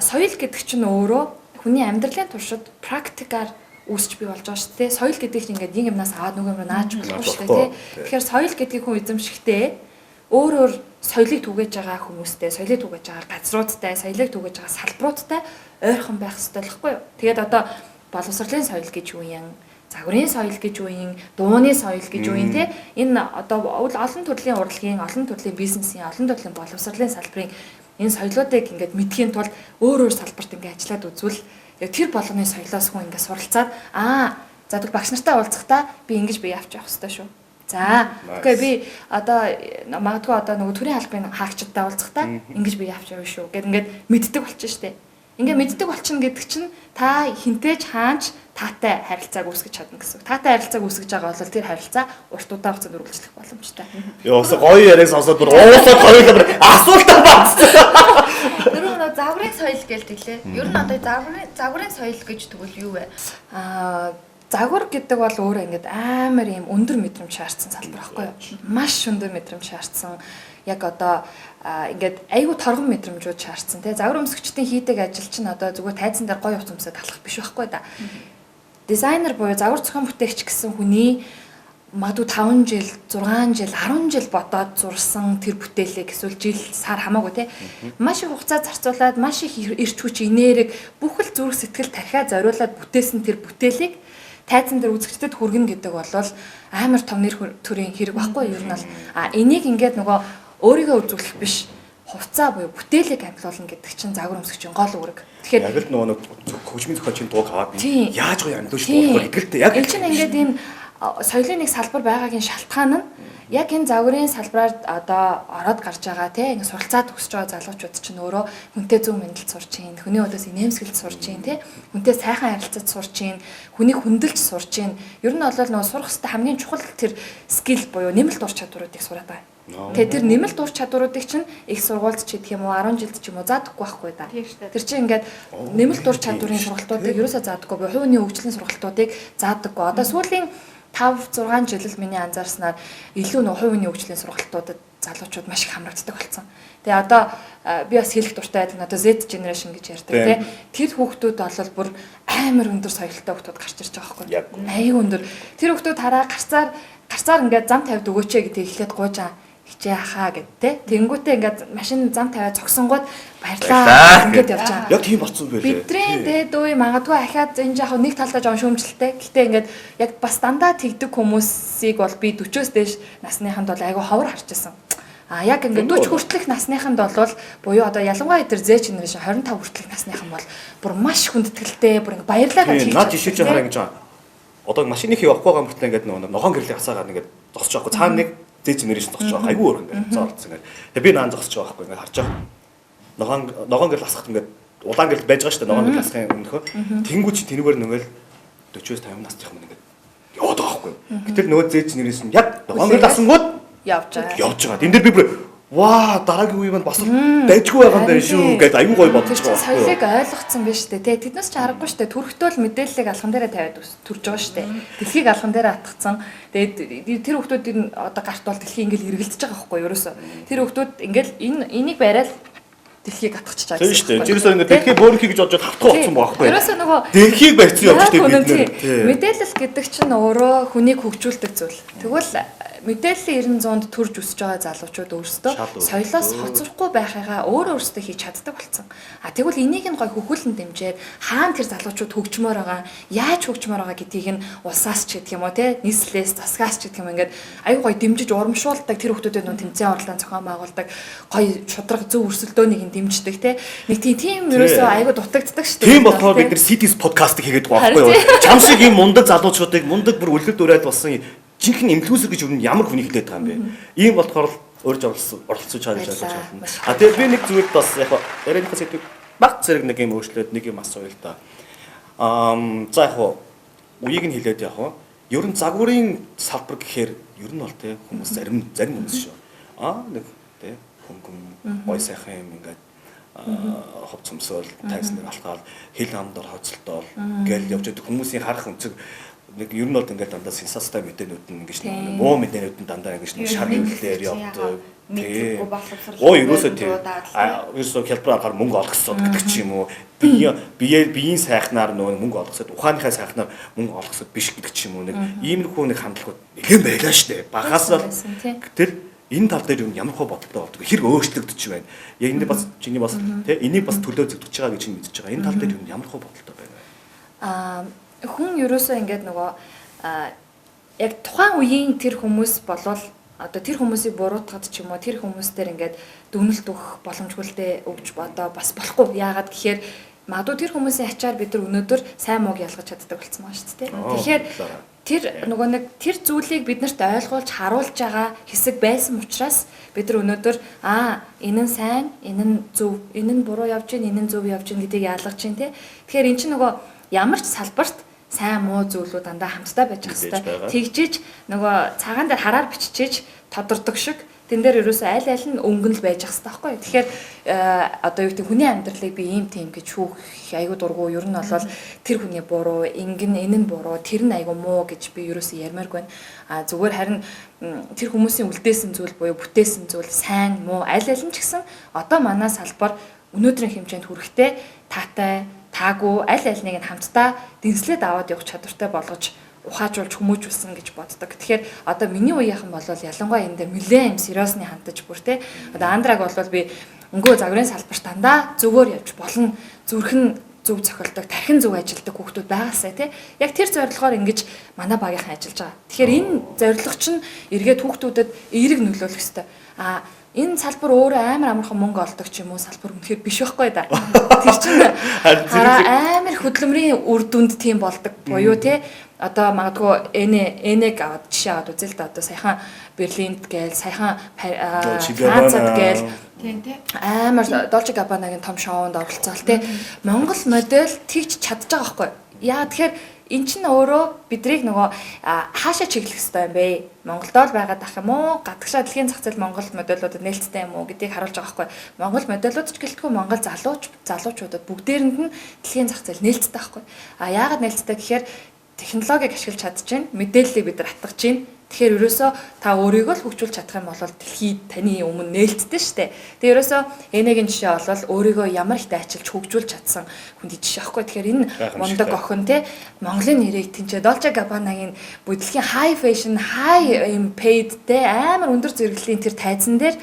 соёл гэдэг чинь өөрөө хүний амьдралын туршид практикаар үүсч бий болж байгаа шүү дээ. Соёл гэдэг чинь ингээд нэг юмнаас аваад нөгөө юм руу нааж болохгүй шүү дээ, тий. Тэгэхээр соёл гэдгийг хүн эзэмшихтэй өөр өөр соёлыг түгээж байгаа хүмүүстэй, соёлыг түгээж байгаа газруудтай, соёлыг түгээж байгаа салбаруудтай ойрхон байх хэрэгтэй л байхгүй юу? Тэгээд одоо боловсролын соёл гэж юу юм? Загварын соёл гэж юу юм? Дууны соёл гэж юу юм те? Энэ одоо олон төрлийн урлагийн, олон төрлийн бизнесийн, олон төрлийн боловсролын салбарын энэ соёлоодыг ингээд мэдхийн тулд өөр өөр салбарт ингээд ажиллаад үзвэл яг тэр болгоны соёлоос хүн ингээд суралцаад за тэгвэл багш нартай уулзахдаа би ингэж бие авч явах хэрэгтэй шүү. За окей би одоо магадгүй одоо нөгөө төрийн албаны хаагчдтай уулзахдаа ингэж бие авч явна шүү гэд ингээд мэддэг болчих штэ. Ингээ мэддэг болчихно гэдэг чинь та хинтээж хаанч таатай харилцааг үүсгэж чадна гэсэн үг. Таатай харилцааг үүсгэж байгаа бол тэр харилцаа урт удаан хугацаанд үргэлжлэх боломжтой. Йоо, гоё яриаг сонсоод бүр ууслаад хоёулаа бүр асуултаа баацсан. Дөрөв нөө загварын соёл гээл тэглээ. Ер нь одоо загварын соёл гэж тэгвэл юу вэ? Загвар гэдэг бол өөрөө ингээд амар юм өндөр мэдрэмж шаардсан салбар байхгүй юу? Маш өндөр мэдрэмж шаардсан. Яг одоо ингээд айгүй торгон мэдрэмжүүд шаардсан тий. Загвар өмсгчдийн хийдэг ажил чинь одоо зүгээр тайзан дээр гоё хувц өмсөд алхах биш байхгүй да. Дизайнер буюу загвар зохион бүтээгч гэсэн хүний магадгүй 5 жил, 6 жил, 10 жил бодоод зурсан тэр бүтээлийг эсвэл жил, сар хамаагүй тий. Маш их хугацаа зарцуулаад, маш их эрч хүч, энерги, бүхэл зүрх сэтгэл тархиа зориулаад бүтээсэн тэр бүтээлийг тайзан дээр үзэгчдэд хүргэнэ гэдэг бол амар том нэр төрийн хэрэг байхгүй юу? Ер нь бол энийг ингээд нөгөө өөрийгөө үзүүлэх биш хувцаа буюу бүтээлийг амьдлуулна гэдэг чинь загвар өмсгчийн гол үүрэг. Тэгэхээр яг л нөгөө нэг хөгжмийн зохиолчийн дууг аваад яаж гоё амьдлуулж болох гэдэг л яг энэ чинь ингээд ийм соёлын нэг салбар байгаагийн шалтгаан нь яг энэ загварын салбараар одоо ороод гарч байгаа тий ингээд суралцаад өсөж байгаа залуучууд чинь өөрөө хүнтэй зөв мэндэлд сурч чинь, хүний өдөөс инээмсэглэлд сурч чинь тий хүнтэй сайхан харилцаж сурч чинь, хүнийг хүндэлж сурч чинь. Ер нь бол нөгөө сурах хэвээр хамгийн чухал тэр скил буюу нэмэлт ур чадваруудыг сураад байгаа. Тэгээ тэр нэмэлт ур чадваруудыг чинь их сургуульд ч гэх юм уу 10 жилд ч юм уу заадаггүй байхгүй да. Тэр чинь ингээд нэмэлт ур чадварын сургалтуудыг ерөөсөө заадаггүй, хувь хүний хөгжлийн сургалтуудыг заадаггүй. Одоо сүүлийн 5 6 жил л миний анзаарснаар илүү нөгөө хувь хүний хөгжлийн сургалтуудад залуучууд маш их хамрагддаг болсон. Тэгээ одоо би бас хэлэх дуртай байдаг нь одоо Z generation гэж ярьдаг тий. Тэр хүүхдүүд бол бүр амар өндөр соёлтой хүүхдүүд гарч ирж байгаа байхгүй. Аюу өндөр. Тэр хүүхдүүд хараа гарцаар ингээд зам тавьд өгөөч гэдэг эхлээд гуйжаа. Хичээ хаа гэд тэ. Тэнгүүтээ ингээд машин зам тавиад зогсонгууд баярлаа ингээд явж байгаа. Яг тийм болсон байлээ. Бидний дээд үе магадгүй ахаад энэ жаах нэг талдаа жоон шүүмжлэлтэй. Гэтэ ингээд яг бас дандаа тэгдэг хүмүүсийг бол би 40-оос дээш насныханд бол айгүй ховор харж байсан. А яг ингээд 40 хүртэлх насныханд бол буюу одоо ялангуяа тэр Z generation 25 хүртэлх насныхан бол бүр маш хүндэтгэлтэй, бүр ингээд баярлаа гэж хэлж. Наад жишээ чинь хараа ингэж байгаа. Одоо машины хий явахгүй байгаа мөртлөө ингээд нөгөө ногоон гэрлийг асаагаад ингээд зогсож байгаа хгүй. Цаана нэг Z generation зогсож байгаа. Айгүй өөр ингээд зоо орцсон ингээд. Тэгээ би наан зогсож байгаа байхгүй ингээд харж байгаа. Ногоон гэрэл асахад ингээд улаан гэрэл байж байгаа шүү дээ. Ногоон гэрэл асахын өмнөхөө. Тэнгүү чи тэнүүгээр нөгөөл 40-оос 50 насных юм ингээд яваад байгаа байхгүй. Гэтэл нөгөө Z generation яг ногоон гэрэл асангууд явж байгаа. Явж байгаа. Энд дээр би бүр ваа дараагийн үе маань бас дайжгүй байгаа юм байна шүү гэдээ айгүй гоё бодож байгаа. Соёлыг ойлгоцсон биш үү те. Тэднээс ч аргагүй шүү дээ. Төрхтөөл мэдээллийг алган дээрээ тавиад төрж байгаа шүү дээ. Дэлхийг алган дээрээ атгацсан. Тэгээд тэр хүмүүсийн одоо гарт бол дэлхий ингээл эргэлдэж байгаа байхгүй юу ерөөсөө. Тэр хүмүүс ингээл энэ энийг бариад дэлхийг атгачиж байгаа гэсэн. Тийм шүү дээ. Жирсээ ингээд дэлхийг бөөрөнхий гэж бодож хавтгаа болсон байгаа байхгүй юу. Ерөөсөө нөгөө дэлхийг барьсан явж дээ бид нэр. Мэдээлэл гэдэг чинь өөрөө хүнийг хөгжүүлдэг зүйл. Тэгвэл мэдээллийн 90-100-д төрж өсөж байгаа залуучууд өөрсдөө соёлоос хоцрохгүй байхыгаа өөрөө өөрсдөө хийж чаддаг болсон. А тэгвэл энийг нь гой хөхүүлэн дэмжиэр хаана тэр залуучууд хөгжмөр байгаа, яаж хөгжмөр байгаа гэдгийг нь улсаас ч гэх юм уу те, нийслэлээс, засгаас ч гэх юм ингээд аюу гой дэмжиж урамшуулдаг тэр хүмүүсийн нүн тэмцээн оролдоон зохион байгуулдаг, гой шудраг зөв өрсөлдөөнийг нь дэмждэг те. Нэг тийм ерөөсөө аюу дутагддаг шүү дээ. Тийм болохоор бид нар Cities podcast-ыг хийгээд байгаа байхгүй юу? Чам шиг ийм мундаг залуучуудыг мундаг бүр үлгэр дуурайл болсон жинхэнэ инфлюенсер гэж юу ямар хүнийг хэлээд байгаа юм бэ? Ийм болохоор урьж оролцсон чаа гэж ойлгож байна. А тэгээ би нэг зүйлд бас яг ярианыхаа сэдвийг баг зэрэг нэг юм өөрчлөөд нэг юм асууя л да. За яг үеийг нь хэлээд яг ер нь загварын салбар гэхээр ер нь бол те хүмүүс зарим хүмүүс шүү. Нэг те хөнгөн гой сайхан юм ингээд хов цомсоол тайзнаар алтгаал хил амдаар хоцолтоол гэл явж байдаг хүмүүсийн харах өнцөг нэг ер нь бол ингээд дандаа сенсацтай мэдээнүүд нь ингэж нэг муу мэдээнүүд нь дандаа ингэж нэг шар хэвлэлээр явдаг. Мэдгүй боловсрол. Оо ерөөсөө тийм. Ерөөсөө хялбар аргаар мөнгө олгосод гэдэг ч юм уу. Биеийн сайхнаар нөгөө мөнгө олгосод, ухааныхаа сайхнаар мөнгө олгосод биш гэдэг ч юм уу. Нэг иймэрхүү нэг хандлагууд нэлээд байлаа шүү дээ. Багаас л гэтэл Энэ тал дээр юм ямар хөө бодолтой болдог. Хэрэг өөрчлөгдөж байна. Яг энэ бас чиний бас тий энийг бас төлөө зөгдөж байгаа гэж чинь мэдж байгаа. Энэ тал дээр юм ямар хөө бодолтой байна вэ? Хүн ерөөсөө ингээд нөгөө яг тухайн үеийн тэр хүмүүс болвол одоо тэр хүмүүсийг буруутгах ч юм уу тэр хүмүүс дээр ингээд дүгнэлт өгөх боломжгүй л дээ, өгч одоо бас болохгүй. Яагаад гэхээр магадгүй тэр хүмүүсийн ачаар бид нар өнөөдөр сайн мууг ялгаж чаддаг болсон байгаа шүү дээ. Тэгэхээр тэр нөгөө нэг тэр зүйлийг биднэрт ойлгуулж харуулж байгаа хэсэг байсан учраас бид нар өнөөдөр энэ нь сайн, энэ нь зөв, энэ нь буруу явж гин, энэ нь зөв явж гин гэдгийг ялгаж чинь тий. Тэгэхээр эн чинь нөгөө ямар ч салбарт сайн муу зүйлүүд дандаа хамтдаа байж ах хэвээр. Тэгжиж нөгөө цагаан дээр хараар биччихэж тодордог шиг тэн дээр ерөөсөө аль аль нь өнгөн л байж ах хэвээр байхгүй. Тэгэхээр одоо юу гэдэг хүний амьдралыг би ийм тийм гэж шүүх айгуу дургу. Ер нь бол тэр хүний буруу, ингэн энэ нь буруу, тэр нь айгуу муу гэж би ерөөсөө ярмааргүй байна. А зүгээр харин тэр хүмүүсийн үлдээсэн зүйл буюу бүтээсэн зүйл сайн муу аль аль нь ч гэсэн одоо манай салбар өнөөдрийн хэмжээнд хүрэхтэй таатай, таагүй аль аль нэг нь хамтдаа дэнслээд аваад явах чадвартай болгож ухаажуулж хүмүүжүүлсэн гэж боддог. Тэгэхээр одоо миний үеийнхэн бол ялангуяа энэ дээр нэлээд юм сериосны хандаж бүр те. Одоо Андраг бол би өнгөө загварын салбарт дандаа зөвөр явж болно. Зүрхэн зөв цохилдог, тархин зөв ажилдаг хүүхдүүд байгаасай те. Яг тэр зорилгоор ингэж манай багийнхан ажиллаж байгаа. Тэгэхээр энэ зорилго чинь эргээд хүүхдүүдэд эерэг нөлөөлөх ёстой. А энэ салбар өөрөө амар амархан мөнгө олдог ч юм уу салбар үнэхээр биш байхгүй да. Тэр чинь амар хөдөлмөрийн үр дүнд тийм болдог буюу те. Одоо магадгүй энэг аваад жишээ аваад үзэл да. Одоо саяхан Берлинд гээл, саяхан Францад гээл тийм тий. Амар Dolce Gabbana-гийн том шоунд оролцоол те. Монгол модель тэгж чадж байгаа байхгүй. Яа тэгэхээр эн чинь өөрөө бидрийг нөгөө хаашаа чиглэх ёстой юм бэ? Монголдоо л байгаад ах юм уу? Гадагшаа дэлхийн зах зээл Монгол модельуудад нээлттэй юм уу гэдгийг харуулж байгаа байхгүй. Монгол модельууд ч гэлтгүй Монгол залуучуудад бүгдээрэнд нь дэлхийн зах зээл нээлттэй байхгүй. А яагаад нээлттэй гэхээр технологиг ашиглаж чадчихээн, мэдээллийг бид нар атгаж чинь. Тэгэхээр ерөөсөө та өөрийгөө л хөгжүүлж чадах юм бол дэлхий таны өмнө нээлттэй шүү дээ. Тэгээ ерөөсөө энэгийн жишээ бол өөрийгөө ямар их дайчилж хөгжүүлж чадсан хүний жишээ аахгүй. Тэгэхээр энэ мундаг охин те Монголын нэрийг тэнцээ Dolce Gabbana-гийн бүдлэгийн high fashion, high юм paid те амар өндөр зэрэглэлийн тэр тайзан дээр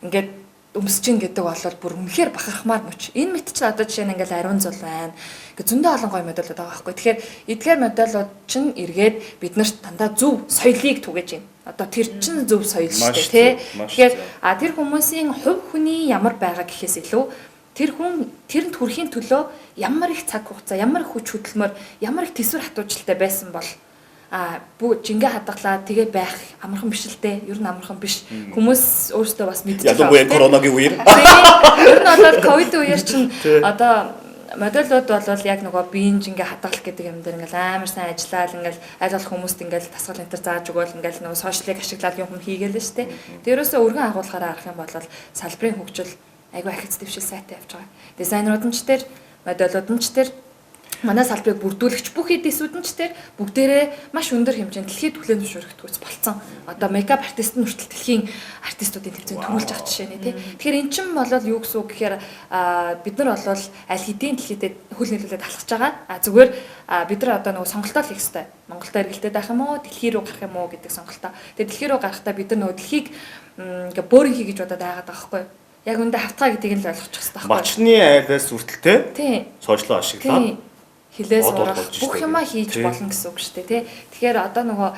ингээд өмсөж гин гэдэг бол бүр үнэхээр бахархмаар мөч. Энэ мэт чинь одоо жишээ нь ингээл ариун зул байна. Ингээ зөндөө олон гоё модельууд байгаа байхгүй. Тэгэхээр эдгээр модельууд чинь эргээд бид нарт дандаа зөв соёлыг түгээж байна. Одоо тэр чинь зөв соёл шүү дээ, тий. Тэгэхээр тэр хүмүүсийн хувь хүний ямар байгаа гэхээс илүү тэр хүн тэрэнд хүрэхийн төлөө ямар их цаг хугацаа, ямар их хүч хөдөлмөр, ямар их төсвөр хатуужилттай байсан бол жингээ хадгалаа тэгээ байх амархан биш л дээ. Ер нь амархан биш. Хүмүүс өөрсдөө бас мэдчих. Ялангуяа коронагийн үеэр. Ер нь бол ковид үеэр чинь одоо модельууд бол яг нөгөө биеийн жингээ хадгалах гэдэг юм дээр ингээл амар сайн ажиллаад ингээл аль болох хүмүүст ингээл тасгал энэ төр зааж өгөөл ингээл нөгөө сошиалыг ашиглаад юм хийгээл л шүү дээ. Тэрөөсөө өргөн агуулгаараа харах юм бол салбарын хөгжил айгүй ахиц дэвшил сайтай явж байгаа. Дизайнерууд нь ч тэр, модельууд нь ч тэр манай салбарыг бүрдүүлэгч бүх эдисүүд нь ч тэр бүгдээрээ маш өндөр хэмжээнд дэлхийн түлэн түвшүүрэгдгүүц болцсон. Одоо мейкап артист нь хүртэл дэлхийн артистуудын тэмцээнд төрүүлж байгаа жишээ нэ тий. Тэгэхээр эн чинь бол юу гэсэн үг гэхээр бид нар бол аль хэдийн дэлхийдээ хөл нийлүүлээд алхаж байгаа. А зүгээр бид нар одоо нөгөө сонголтоо л хийх ёстой. Монголд эргэлдээд байх юм уу, дэлхий рүү гарах юм уу гэдэг сонголтоо. Тэгээ дэлхий рүү гарахдаа бид нар нөгөө дэлхийг ингээ бөөрийнхий гэж бодоод байгаад байгаа байхгүй юу? Яг үндэ хавтгаа гэдгийг нь л ойлгочих ёстой байхгүй юу? Мачны айлаас хүртэл тий. Сошиал ашиглаад хилээ сурах бүх юмаа хийж болно гэсэн үг шүү дээ тий. Тэгэхээр одоо нөгөө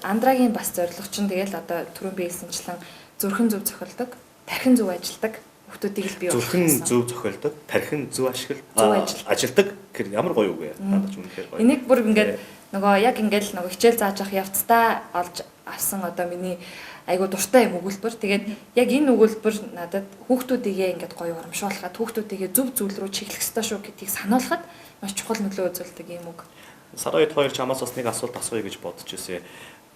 Андрагийн бас зорилго чинь тэгэл одоо түрүүн би хэлсэнчлэн зүрхэн зөв зохилдог, тархин зөв ажилдаг хүмүүсийг л бий болгох. Зүрхэн зөв зохилдог, тархин зөв ажилдаг гэхэр ямар гоё үг вэ? Надад ч үнэхээр гоё. Энийг бүр ингээд нөгөө яг ингээд нөгөө хичээл зааж авах явцдаа олж авсан одоо миний айгуу дуртай юм өгүүлбэр. Тэгээд яг энэ өгүүлбэр надад хүүхдүүдийгээ ингээд гоё урамшуулахад, хүүхдүүдийгээ зөв зүйл рүү чиглэх ёстой шүү гэдгийг сануулхад маш чухал нөлөө үзүүлдэг юм үг. Сарайд хоёр чамаас бас нэг асуулт асууя гэж бодож ирсэн.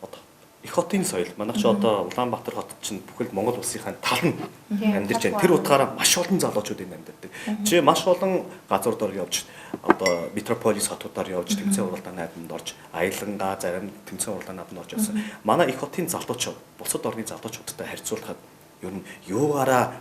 Одоо их хотын соёл. Манайх ч одоо Улаанбаатар хот чинь бүхэл Монгол улсынхаа тал нь амьдарч байна. Тэр утгаараа маш олон залуучууд энд амьдардаг. Чи маш олон газруудаар явж одоо метрополис хотуудаар явж тэмцээн уралдааны наадамд орж, аялангаа зарим тэмцээн уралдааны наадамд орж явсан. Манай их хотын залуучууд бусад орны залуучуудтай харьцуулахад ер нь юугаараа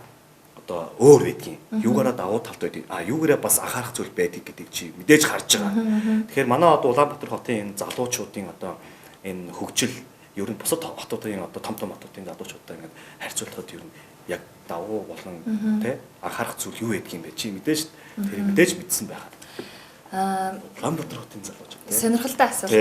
одоо өөр байдгийг, юугаараа давуу талтай байдгийг, юугаараа бас анхаарах зүйл байдгийг гэдгийг чи мэдээж харж байгаа. Тэгэхээр манай одоо Улаанбаатар хотын энэ залуучуудын одоо энэ хөгжил Ер нь бусад хотуудын одоо том том хотуудын залуучуудтай ингээд харьцуулахад ер нь яг давуу болон тий анхаарах зүйл юу байдгийг юм бэ? Чи мэдээж тэр мэдээж мэдсэн байхад. Улаанбаатар хотын залуучууд тий. Сонирхолтой асуулт.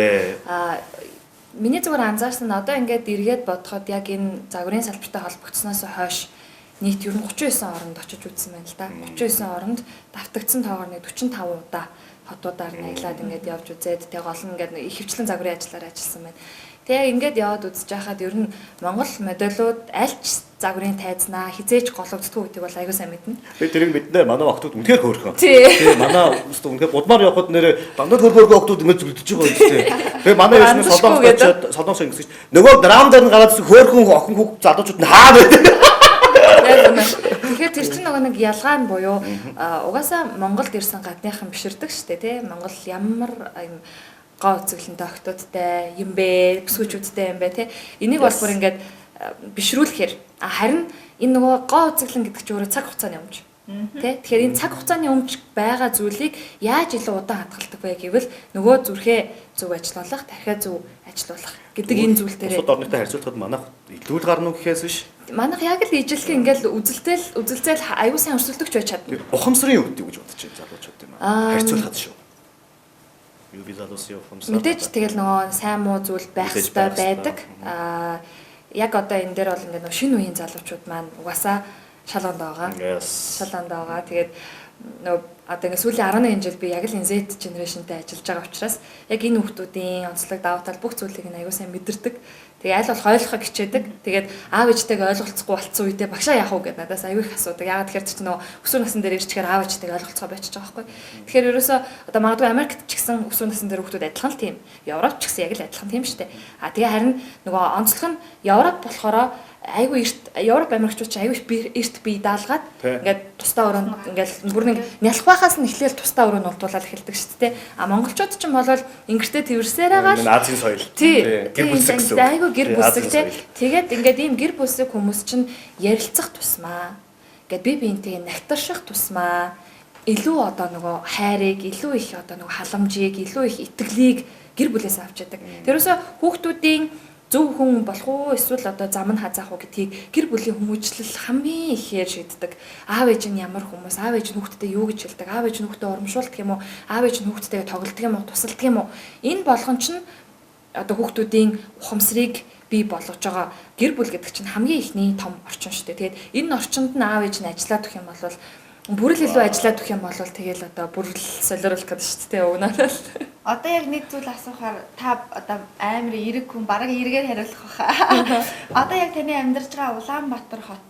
Миний зүгээр анзаарсан нь одоо ингээд эргээд бодоход яг энэ загварын салбартай холбогдсноос хойш нийт ер нь 39 оронд очиж үзсэн байна л да. 39 оронд давтагдсан тоогоор нэг 45 удаа хотуудаар нь аялаад ингээд явж үзээд тэг гол нь ингээд ихэвчлэн загварын ажиллаар ажилласан байна. Тэгээ ингээд яваад үзэж байхад ер нь Монгол моделууд аль ч загварын тайзнаа хизээж гологддгүй гэдгийг бол аягүй сайн мэднэ. Би тэрийг мэднэ. Манай охтууд үнэхээр хөөрхөн. Тэгээ манай өстө үнэхээр будмаар явхад нэрээ дандаа хөөрхөн охтууд ингээд зүгдэж байгаа юм чинь. Тэгээ манай ерөөс солонгос очиод солонгос ингэсэн чинь нөгөө драм дээр нь гараад хөөрхөн охин хүүхд залуучууд нь хаа байдаг. Тэгэхээр тэр чинь нөгөө нэг ялгаа нь буюу угаасаа Монголд ирсэн гадныхан биширдэг штэ тий. Монгол ямар юм гоо үзэглэнтэй охтуудтай юм бэ, бүсгүүчүүдтэй юм бэ тий. Энийг бол бүр ингээд бишрүүлэхээр харин энэ нөгөө гоо үзэглэн гэдэг чинь өөрөө цаг хугацааны өмч. Тэ? Тэгэхээр энэ цаг хугацааны өмч байгаа зүйлийг яаж илүү удаан хадгалдаг вэ гэвэл нөгөө зүрхээ зөв ажилуулах, тархиа зөв ажилуулах гэдэг энэ зүйл дээр бусад орнтой харьцуулахад манайх илүү л гарна уу гэхээс биш. Манайх яг л ижилхэн ингээл үзэлтэл аюу сайн өрсөлдөгч байж чадна. Ухамсарын өвдөг гэж бодож байна залуучууд юм аа. Харьцуулахад шүү. Юу би залуусын ухамсар. Мэдээж тэгэл нөгөө сайн муу зүйл байх ёстой байдаг. Яг одоо энэ дээр бол ингээд нөгөө шинэ үеийн залуучууд маань угаасаа шал ондоо байгаа. Шал ондоо байгаа. Тэгээд нөгөө одоо ингээд сүүлийн 11 жил би яг л энэ Z generation-тэй ажиллаж байгаа учраас яг энэ хүүхдүүдийн онцлог давуу тал бүх зүйлийг нь аягүй сайн мэдэрдэг. Тэгээ аль болох ойлгохыг хичээдэг. Тэгээд аав ээжтэйгээ ойлголцохгүй болцсон үедээ багшаа яах вэ гэдээ надаас аягүй их асуудаг. Яагаад тэгэхээр тэр чинь нөгөө өсвөр насн дээр ирчихээр аав ээжтэйгээ ойлголцохоо болчихж байгаа байхгүй. Тэгэхээр ерөөсөө одоо магадгүй Америкт ч гэсэн өсвөр насн дээр хүүхдүүд адилхан л тийм. Европ ч гэсэн яг л адилхан тийм шүү дээ. А тэгээ харин нөгөө онцлог нь Европ болохоор айгүй эрт Европ Америкчууд ч айгүй эрт бие даалгаад ингээд тусдаа өрөөнд ингээд бүр нэг нялх байхаас нь эхлээл тусдаа өрөөнд унтуулаад эхэлдэг шүү дээ. А монголчууд ч юм бол ингэртээ тэрвэрсээр байгаа л Азийн соёл. Гэр бүлсэг гэсэн. Айгүй гэр бүлсэг тий. Тэгээд ингээд ийм гэр бүлсэг хүмүүс чинь ярилцах тусмаа ингээд бие биентэйгээ нагтарших тусмаа илүү одоо нөгөө хайрыг, илүү их одоо нөгөө халамжийг, илүү их итгэлийг гэр бүлээс авч яадаг. Тэрөөсөө хүүхдүүдийн зөв хүн болох уу эсвэл одоо зам нь хазаах уу гэдгийг гэр бүлийн хүмүүжлэл хамгийн ихээр шийддэг. Аав ээж нь ямар хүмүүс, аав ээж нь хүүхдэд юу гэж хэлдэг, аав ээж нь хүүхдэд урамшуулдаг юм уу, аав ээж нь хүүхдтэйгээ тоглодог юм уу, тусалдаг юм уу? Энэ болгон чинь одоо хүүхдүүдийн ухамсарыг бий болгож байгаа гэр бүл гэдэг чинь хамгийн ихний том орчин шүү дээ. Тэгээд энэ орчинд нь аав ээж нь ажиллаад өгөх юм бол бүрэл илүү ажиллаад өгөх юм бол тэгэл одоо бүрэл солиоруулах гэдэг шүү дээ өгнөөрэй. Одоо яг нэг зүйл асуухаар та одоо амар эрэг хүн бараг эргээр хариулах баха. Одоо яг таны амьдарч байгаа Улаанбаатар хот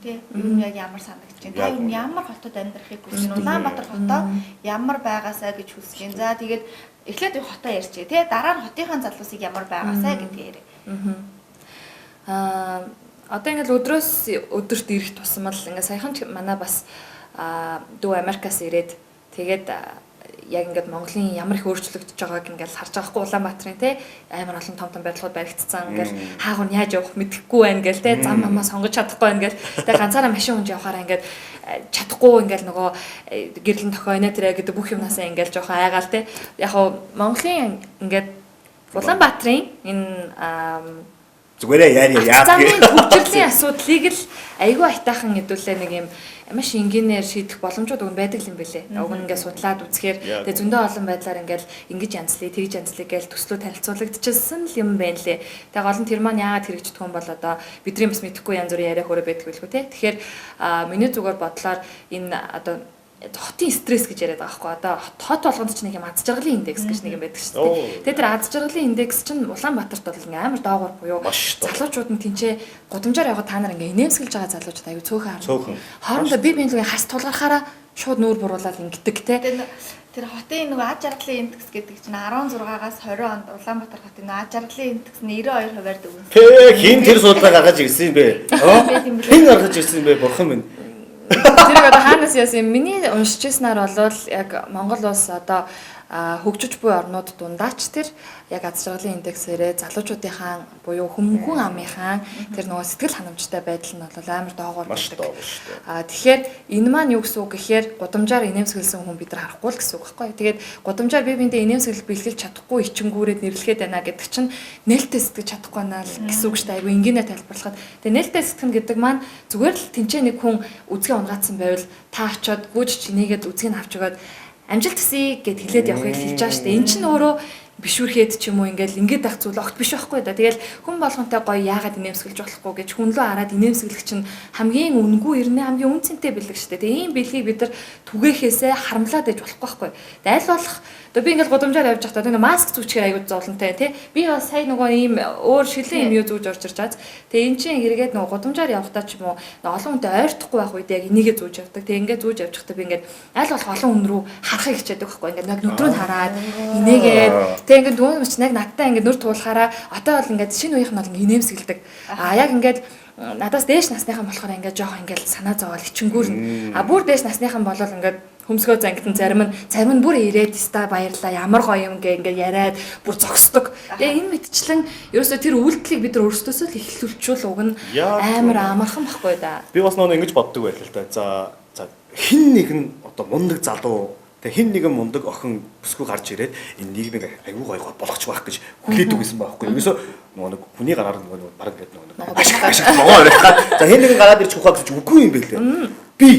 тий ер нь яг ямар санагдаж байна? Та ер нь ямар хотод амьдрахыг хүсэж байна? Улаанбаатар хотоо ямар байгаасаа гэж хүсэж байна? За тэгээд эхлээд хотоо ярьчих тий дараа нь хотынхаа залуусыг ямар байгаасаа гэдгийг яриа. Одоо ингээл өдрөөс өдөрт ирэх тусам л ингээ саяхан ч манай бас дүү Америкаас ирээд тэгээд яг ингээд Монголын ямар их өөрчлөгдөж байгааг ингээд харж байгаа хгүй Улаанбаатарын те амар олон том том барилгууд баригдсан ингээд хаагур нь яаж явах мэдэхгүй байна гэл те зам амаа сонгож чадахгүй байна гэл те ганцаараа машин унж явахаараа ингээд чадахгүй ингээд нөгөө гэрлэн тохио нэ тэрэ гэдэг бүх юмнасаа ингээд жоохон айгаал те яг хав Монголын ингээд Улаанбаатарын энэ зүгээрээ яа яа төвчрлийн асуудлыг л айгүй айтаахан хэдүүлээ нэг юм маш энгийнээр шийдэх боломжууд уг нь байдаг юм бэлээ. Уг нь ингээд судлаад үзэхээр тэгээ зөндөө олон байдлаар ингээд ингэж янзлыг тэгж янзлыг гэж төслөө танилцуулагдчихсан л юм байна лээ. Тэгээ гол нь тэр маань яагаад хэрэгждэг юм бол одоо бидний бас мэдэхгүй янз бүрийн яриа хөөрэ байдаг билгүй те. Тэгэхээр миний зүгээр бодлоор энэ одоо хотын стресс гэж яриад байгаа байхгүй. Одоо хот болгонд ч нэг юм аз жаргалын индекс гэж нэг юм байдаг шүү дээ. Тэгээ тэр аз жаргалын индекс чинь Улаанбаатарт бол ингээм амар доогуур буюу залуучууд нь тэнцээ гудамжаар явахад та нар ингээ инээмсэглэж байгаа залуучууд аюу цөөхөн харна. Хоорондоо бие биенээ хас тулгархаараа шууд нүүр буруулаад ингэдэг те. Тэр хотын нөгөө аз жаргалын индекс гэдэг чинь 16-аас 20 онд Улаанбаатар хотын аз жаргалын индекс нь 92% дүгнсэн. Тэ хин тэр судалгаа гаргаж ирсэн юм бэ? Хин гаргаж ирсэн юм бэ? Бурхан минь. Тэрийг одоо хаанаас яасан юм? Миний уншиж байснаар бол яг Монгол улс одоо хөгжиж буй орнууд дундаач тэр яг аз жаргалын индексээрээ залуучуудынхаа буюу хүмүүхэн амынхаа тэр нөгөө сэтгэл ханамжтай байдал нь бол амар доогуур байдаг. Тэгэхээр энэ маань юу гэсэн үг гэхээр гудамжаар инээмсэглэсэн хүн бид нар харахгүй л гэсэн үг байхгүй. Тэгээд гудамжаар бие биендээ инээмсэглэл бэлгэлж чадахгүй ичингүүрээд нэрлэхэд байна гэдэг чинь нээлттэй сэтгэж чадахгүй байна л гэсэн үг шүү дээ. Айгу энгийнээр тайлбарлахад. Тэгээд нээлттэй сэтгэнэ гэдэг маань зүгээр л тэнцээ нэг хүн үзгээ унгаацсан байвал та очиод гүйж чинийгээд үзгийг авч өгөөд амжилт хүсье гэд хэлээд явахыг хэлж байгаа шүү дээ. Эн чинь өөрөө бишүүрхэд ч юм уу ингээл ингээд байх зүйл огт биш байхгүй да. Тэгэл хүн болгонтой гоё яагаад инээмсэглэж болохгүй гэж хүн лөө хараад инээмсэглэх чинь хамгийн үнэгүй ирнэ хамгийн үн цэнтэй бэлэг шүү дээ. Тэгээ ийм бэлгийг бид нар түгээхээсээ харамлаад иж болохгүй байхгүй. Тэг аль болох одоо би ингээл гудамжаар явж байхдаа нэг маск зүүчээр аягүй зовлонтой тий. Би бас сая нөгөө ийм өөр шилэн юм юу зүүж орж ирж байгаа. Тэгээ эн чинь хэрэгээд нөгөө гудамжаар явахдаа ч юм уу олон хүнтэй ойртохгүй байх үед яг энийгээ зүүж явдаг. Тэгээ ингээд зүүж явж байхдаа би ингээд аль болох олон хүн рүү харахыг хичээдэг байхгүй. Ингээд яг нүдрөө хараад инээгээд тэгээ ингээд дүүн мөч яг надтай ингээд нүр туулахаараа одоо бол ингээд шинэ үеийнх нь бол ингээд инээмсэглэдэг. А яг ингээд надаас дээш насныхан болохоор ингээд жоохон ингээд санаа зовоол ичингүүр нь. А бүр дээш насныхан болол ингээд хөмсгөө зангитан зарим нь бүр ирээд ста баярлаа ямар гоё юм гэ ингээд яриад бүр зогсдог. Тэгээ энэ мэтчлэн ерөөсөө тэр үйлдэлийг бид нар өөрсдөөсөө л эхлүүлчихвэл уг нь амар амархан байхгүй да. Би бас нөгөө ингэж боддог байлаа л да. За хин нэгэн одоо мундаг залуу тэг хин нэгэн мундаг охин бүсгүй гарч ирээд энэ нийгмийг аюу гоё болгоч байх гэж хүлээдэг байсан байхгүй. Ерөөсөө нөгөө нэг хүний гараар нөгөө баг ингээд нөгөө нэг ашиг могоо яриад. За хин нэгэн гараад ирж ухаа гэж үгүй юм бэлээ. Би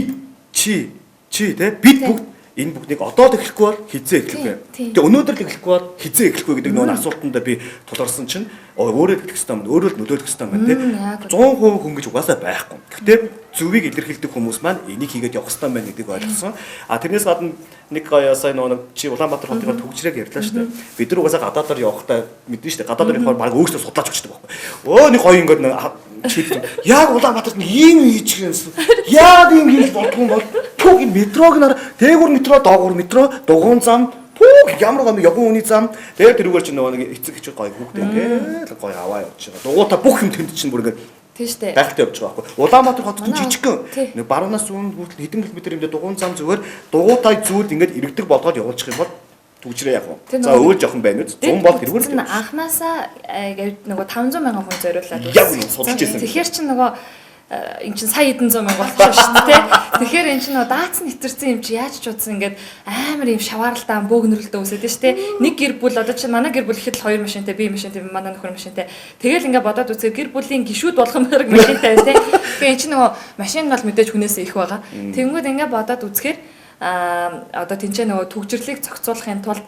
чи тэ бид бүгд энэ бүгднийг одоо л эхлэхгүй бол хизээ эхлэх вэ? Тэгээ өнөөдөр л эхлэхгүй бол хизээ эхлэх вэ гэдэг нөгөө асуултанд би тулгарсан чинь өөрөө л эхлэх ёстой юм, өөрөө л нөлөөлөх ёстой юм байна тэ. 100% хүн гэж угаасаа байхгүй. Гэхдээ зөвийг илэрхийлдэг хүмүүс маань энийг хийгээд явах ёстой юм байна гэдгийг ойлгосон. А тэрнээс гадна нэг гоё сая нөгөө чи Улаанбаатар хотын төгжрэг ярьлаа шүү дээ. Бид нар угаасаа гадаадаар явахдаа мэднэ шүү дээ. Гадаадаар явахаар баг өөрсдөө судлаач болчихдог байхгүй. Өө нэг гоё ингээд шийдсэн. Яг Улаанбаатарт ийм хийж юмсан. Яг ийм хийж болдгоо юм бол түүх энэ метрог нар дээгүүр метро, доогуур метро, дугуйн зам, түүх ямар гоё явган үний зам. Тэгээд тэрүүгээр чинь нөгөө нэг эцэг хичээ гоё хүүхдээ ингээд гоё аваа явж байгаа. Дугуйтаа бүх юм тэнд чинь бүр ингээд тийм шүү дээ. Байгальтай явж байгаа байхгүй. Улаанбаатар хотод жижигхэн нэг баруунаас зүүн хүртэл хэдэн километр юм дээр дугуйн зам зүгээр дугуйтай зүйл ингээд иргэдэг болгоод явуулчих юм бол түгжрээ яг уу. За өөр жоохон байна үз. 100 бол тэрүүгээр л анханасаа нөгөө 500 мянган хүн зориулаад яг судалж ирсэн. Тэгэхээр чинь нөгөө эн чинь сая хэдэн зуун мянга болчихсон шүү дээ. Тэгэхээр эн чинь нөгөө даацсан нэтэрсэн юм чи яаж ч утсан ингээд амар юм шавааралтай бөөгнөрөлтөө үсээд шүү дээ. Нэг гэр бүл одоо чинь манай гэр бүл ихэд л 2 машинтай, би машинтай, манай нөхөр машинтай. Тэгэл ингээд бодоод үзэхээр гэр бүлийн гишүүд болох юм хэрэг машинтай байна те. Тэгэхээр эн чинь нөгөө машин бол мэдээж хүнээсээ их байгаа. Тэнгүүд ингээд бодоод үзэхээр одоо тэнцээ нөгөө төгжрлийг зохицуулахын тулд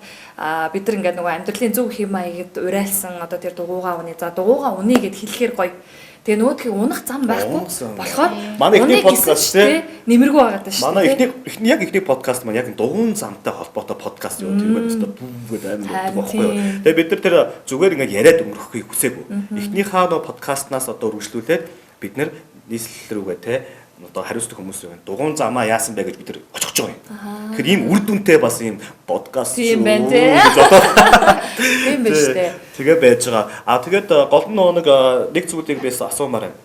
бид нар ингээд нөгөө амьдралын зөв хэм маягд урайлсан одоо тэр дугуугаа уны. За дугуугаа уны гэд хэлэхээр гоё. Тэгээ нөгөөдхийг унах зам байхгүй болохоор манай эхний подкаст тий нэмэргүй байгаа даа шүү. Манай эхний яг эхний подкаст маань яг дугуйн замтай холбоотой подкаст юу тэр байна өстө бүү гэдэг амар өгдөг байхгүй юу. Тэгээ бид нар тэр зүгээр ингээд яриад өнгөрөхийг хүсээгүй. Эхнийхээ нөгөө подкастнаас одоо үргэлжлүүлээд бид нар нийслэл рүүгээ тий одоо хариуцдаг хүмүүс байна. Дугуйн замаа яасан бэ гэж бид нар очих гэж байгаа юм. Тэгэхээр ийм үр дүнтэй бас ийм подкаст тийм байна тий. Тийм байна шүү дээ. Тэгээ байж байгаа. А тэгээд гол нь нэг нэг зүйлийг би асуумаар байна.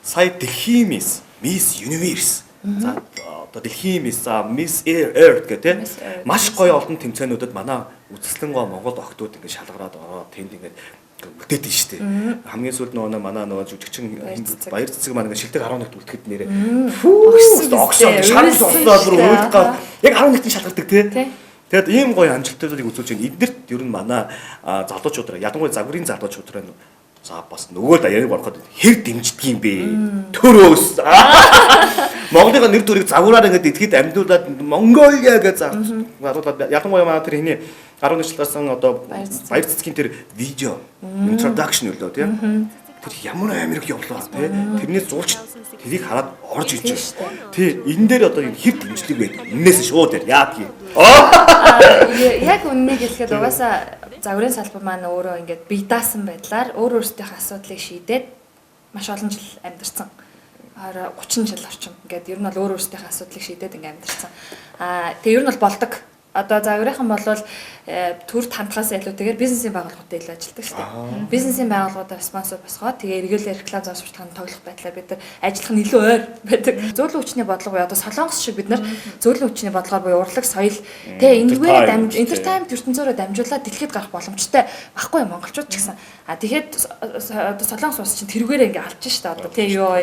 Сая дэлхийн Miss, Miss Universe. За одоо дэлхийн Miss, за Miss Earth гэх тий. Маш гоё олон тэмцээнүүдэд манай үзэсгэлэн гоо Монгол охтууд ингээд шалгараад ороод тэнд ингээд үлдээд нь шүү дээ. Хамгийн сүүлд нөгөө манай нөгөө жүжигчин Баяр цэцэг маань ингээд шилдэг 11-т үлдэхэд нэрээ огсон шаргал боллоо бүр уйлах гал яг 11-т шалгардаг тий. Тэгэд ийм гоё амжилтуудыг үзүүлж байна. Эднэрт ер нь манай залуучуудаа ялангуяа загварын залуучуудаа за бас нөгөө л яриг бороход хэр дэмждэг юм бэ? Төрөөс. Монголын нэр төрийг загвараар ингээд идэхэд амьдуулад Монголиа гэж залуулаад ялангуяа манай тэр хиний 11 жил гарсан одоо Баяр цэцгийн тэр видео introduction үлээ тийм. Тэр ямар Америк явлаа тий. Тэрнээс зулч тэрийг хараад орж иж байна. Тий, энэ дээр одоо хэр дэмжлэг байдаг. Үннээс шууд яар яадгийг. Яг үннийг хэлэхэд угаасаа загварын салбар маань өөрөө ингээд бие даасан байдлаар өөр өөрсдийнхээ асуудлыг шийдээд маш олон жил амьдарсан. 30 жил орчим. Ингээд ер нь бол өөр өөрсдийнхээ асуудлыг шийдээд ингээд амьдарсан. Аа тэгээ ер нь бол болдог. Одоо загварынхан болвол төр хандхаас илүүтэйгээр бизнесийн байгууллагуудад илүү ажилладаг шүү дээ. Бизнесийн байгууллагуудаар спонсор босгоод тэгээ эргэлээ реклам зам сурталчилгаанд тоглох байдлаар бид нар ажиллах нь илүү ойр байдаг. Зөөлөн хүчний бодлого буюу одоо Солонгос шиг бид нар зөөлөн хүчний бодлогоор буюу урлаг, соёл тэ энэгээр дамж entertainment ертөнцөөрөө дамжуулаад дэлхийд гарах боломжтой байхгүй монголчууд ч гэсэн. А тэгэхэд одоо Солонгос улс чинь тэрүүгээрээ ингээ алж штэ одоо тэ юу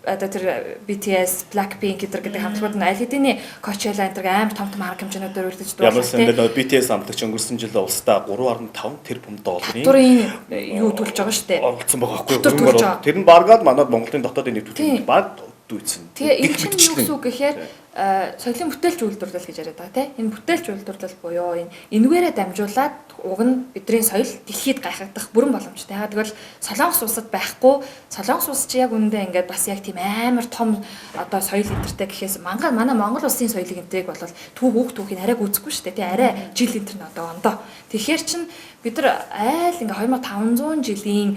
одоо тэр BTS, Blackpink гэдэг хамтлагууд нь аль хэдийн Coachella энэ амар том том арга хэмжээнүүдээр үрдэж дуурлаа. Ямар сандал BTS хамтлагч өнгөрсөн жил улсдаа 3.5 тэрбум долларын татварын юу төлж байгаа шүү дээ. Оролцсон байгаа байхгүй юу? Тэр нь баргаад манад Монголын дотоодын нийт төлөв баг дүйцэн. Тэгээ энэ чинь юу гэсэн үг гэхээр соёлын бүтээлч үйлдвэрлэл гэж яриад байгаа тийм. Энэ бүтээлч үйлдвэрлэл буюу энэ энүүгээрээ дамжуулаад уг нь бидний соёл дэлхийд гайхагдах бүрэн боломжтой. Яг тэгвэл Солонгос улсад байхгүй, Солонгос улс чи яг үүндээ ингээд бас яг тийм амар том одоо соёл энтертэй гэхээс мангар манай Монгол улсын соёлыг энтерийг бол түүх үг түүхийг арай гүйцэхгүй шүү дээ. Тий арай жил энтер нь одоо ондоо. Тэгэхээр чин бид нар айл ингээ 2500 жилийн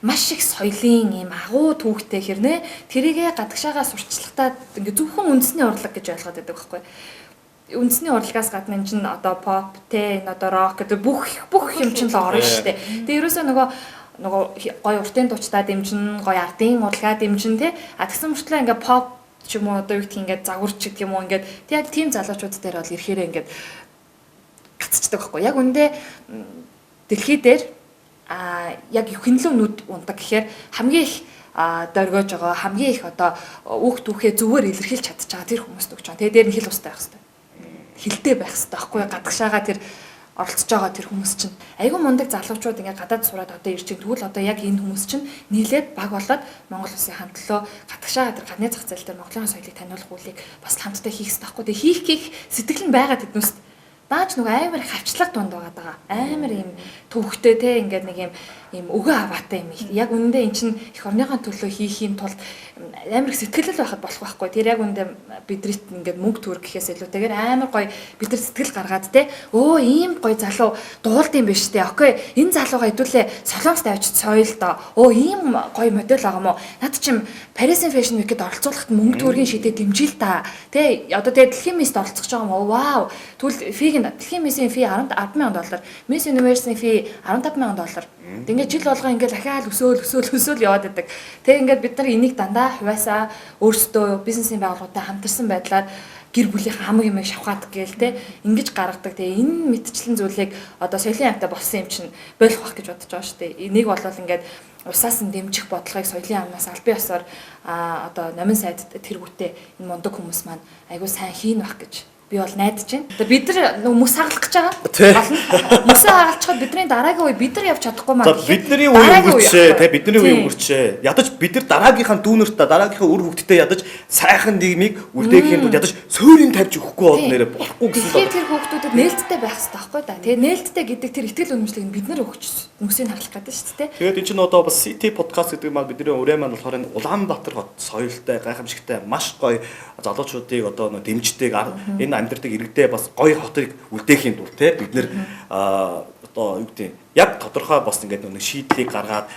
маш их соёлын ийм агуу түүхтэй хэрнээ тэрийгэ гадагшаага сурталчлахдаа ингээ зөвхөн үндэсний урлаг гэж ойлгоод байдаг байхгүй. Үндэсний урлагаас гадна энэ чинь одоо pop те энэ одоо rock гэдэг бүх юм чинь л орно шүү дээ. Тэгээ ерөөсөө нөгөө гоё уртын дуучдаа дэмжин, гоё ардын урлагаа дэмжин те. А тэгсэн мөртлөө ингээ pop ч юм уу одоо юу гэх ингээ загварч гэдэг юм уу ингээд тэг яг тийм залуучууд дээр бол ирэхээрээ ингээд гацчдаг байхгүй. Яг үндэ дэлхий дээр яг хинлүү нүд ундаг гэхээр хамгийн их дөргөөж байгаа, хамгийн их одоо үг түүхээ зүгээр илэрхийлж чадчих байгаа тэр хүмүүст өгч байгаа. Тэгээ дээр нь хэл устай байх хэрэгтэй. Хилтэй байх хэрэгтэй байхгүй юу? Гадагшаага тэр оролцож байгаа тэр хүмүүс чинь айгүй мундаг залуучууд ингээ гадаад сураад одоо ирж чинь тэгвэл одоо яг энэ хүмүүс чинь нийлээд баг болоод Монгол улсын хамтлаа гадагшаага тэр гадны зах зээл дээр Монголын соёлыг таниулах үйлийг бас хамтдаа хийх хэрэгтэй байхгүй. Тэгээ хийх сэтгэл нь байгаа тэднүүст. Даач нөгөө амар хавчлаг дунд байгаа даа. Амар юм төвхтэй те ингээд нэг юм өгөө аваатай юм. Яг үнэндээ эн чинь эх орныхоо төлөө хийх юм тулд амар их сэтгэлэл байхад болох байхгүй. Тэр яг үнэндээ бидрит ингээд мөнгө төгрөг гэхээс илүүтэйгээр амар гоё бид нар сэтгэл гаргаад те өө ийм гоё залуу дуулд юм биш те. Окей энэ залууга хэдүүлээ Солонгост авчиж соёл доо. Өө ийм гоё модель байгаа мó. Над чим Парисын Fashion Week-д оролцуулахад мөнгө төгрөгийн шидэ дэмжил та. Тэ одоо тэгээ дэлхийн мисд оролцох гэж байгаа юм уу? Вау. Тэгвэл фиг нь дэлхийн мисийн фи $10,000, Miss Universe-ийн фи $15,000. Ингээд жил болгоо ингээд дахиад өсөөл яваад байдаг. Тэгээ ингээд бид нар энийг дандаа хувиасаа өөрсдөө бизнесийн байгууллагуудтай хамтарсан байдлаар гэр бүлийнхэн хамаг юмыг шавхаад гээл те ингэж гаргадаг. Тэгээ энэ мэтчлэн зүйлийг одоо соёлын яамтай болсон юм чинь болох байх гэж бодож байгаа шүү дээ. Энийг болвол ингээд усаас нь дэмжих бодлогыг соёлын яамнаас албан ёсоор одоо номин сайд тэргүүтээ энэ мундаг хүмүүс маань айгүй сайн хийн байх гэж би бол найдаж байна. Одоо бид нар мөс хагалах гэж байгаа. Болно. Мөсөө хагалчихад бидний дараагийн үе бид нар явж чадахгүй маа. Бидний үе өнгөрчээ, тэ бидний үе өнгөрчээ. Ядаж бид нар дараагийнхаа дүүнэртээ, дараагийнхаа үр хөвгтдээ ядаж сайхан нийгмийг үлдээхийн тулд ядаж суурийг тавьж өгөхгүй бол нэрэ болохгүй гэсэн л. Тэгэхээр тэр хүүхдүүдэд нээлттэй байх хэрэгтэй байхгүй да. Тэгээ нээлттэй гэдэг тэр итгэл үнэмшлийг бид нар өгч мөсийг хагалах гэдэг шүү дээ. Тэгээд энэ чинь одоо бас City podcast гэдэг маань бидний өрөө маань болохоор энэ Улаанбаатар хот соёлтой, гайхамшигтай, маш гоё залуучуудыг одоо нөө дэмждэг энэ амьдралыг иргэдээ бас гоё хотыг үлдээхийн тулд те бид нэр одоо юу гэдэг яг тодорхой бас ингээд нэг шийдлийг гаргаад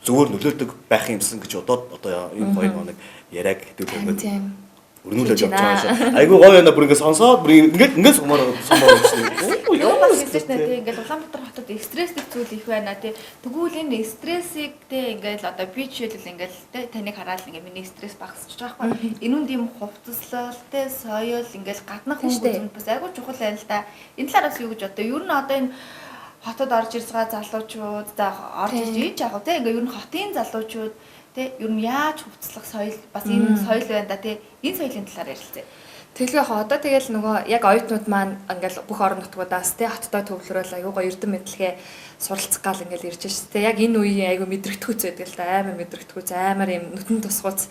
зүгээр нөлөөлдөг байх юмсан гэж бодоод одоо энэ гоё нэг яриаг хэдүүлээ өрнүүлээд явж байгаа шээ. Айгуу гоё байна бүр ингээд сонсоод бүр ингээд сумаар гэсэн. Юу бас хэлсэн шнэ тий ингээд Улаанбаатар хотод стресстэй зүйл их байна тий. Тэгвэл энэ стрессийг тий ингээд одоо би жишээлбэл ингээд тий таныг хараад ингээд миний стресс багасч байгаа байхгүй. Энэ үнд юм хувцаслал тий соёл ингээд гаднах хүмүүс бас айгуу чухал байна л да. Энэ талаар бас юу гэж одоо ер нь одоо энэ хотод орж ирж байгаа залуучууд за орж ирж ийж яг тий ингээд ер нь хотын залуучууд тий ер нь яаж хувцлах соёл бас энэ соёл байна да тий энэ соёлын талаар ярилцъя. Тэгэл яг одоо тэгэл нөгөө яг оюутнууд маань ингээл бүх орон нутгуудаас тий хоттой төвлөрөөл айгуу гоё эрдэм мэдлэгээ суралцах гал ингээл ирж шээ. Тэ яг энэ үеийн айгуу мэдрэгдэхүйц байдаг л да. Амар мэдрэгдэхүйц, амар юм нүтэн тусгууц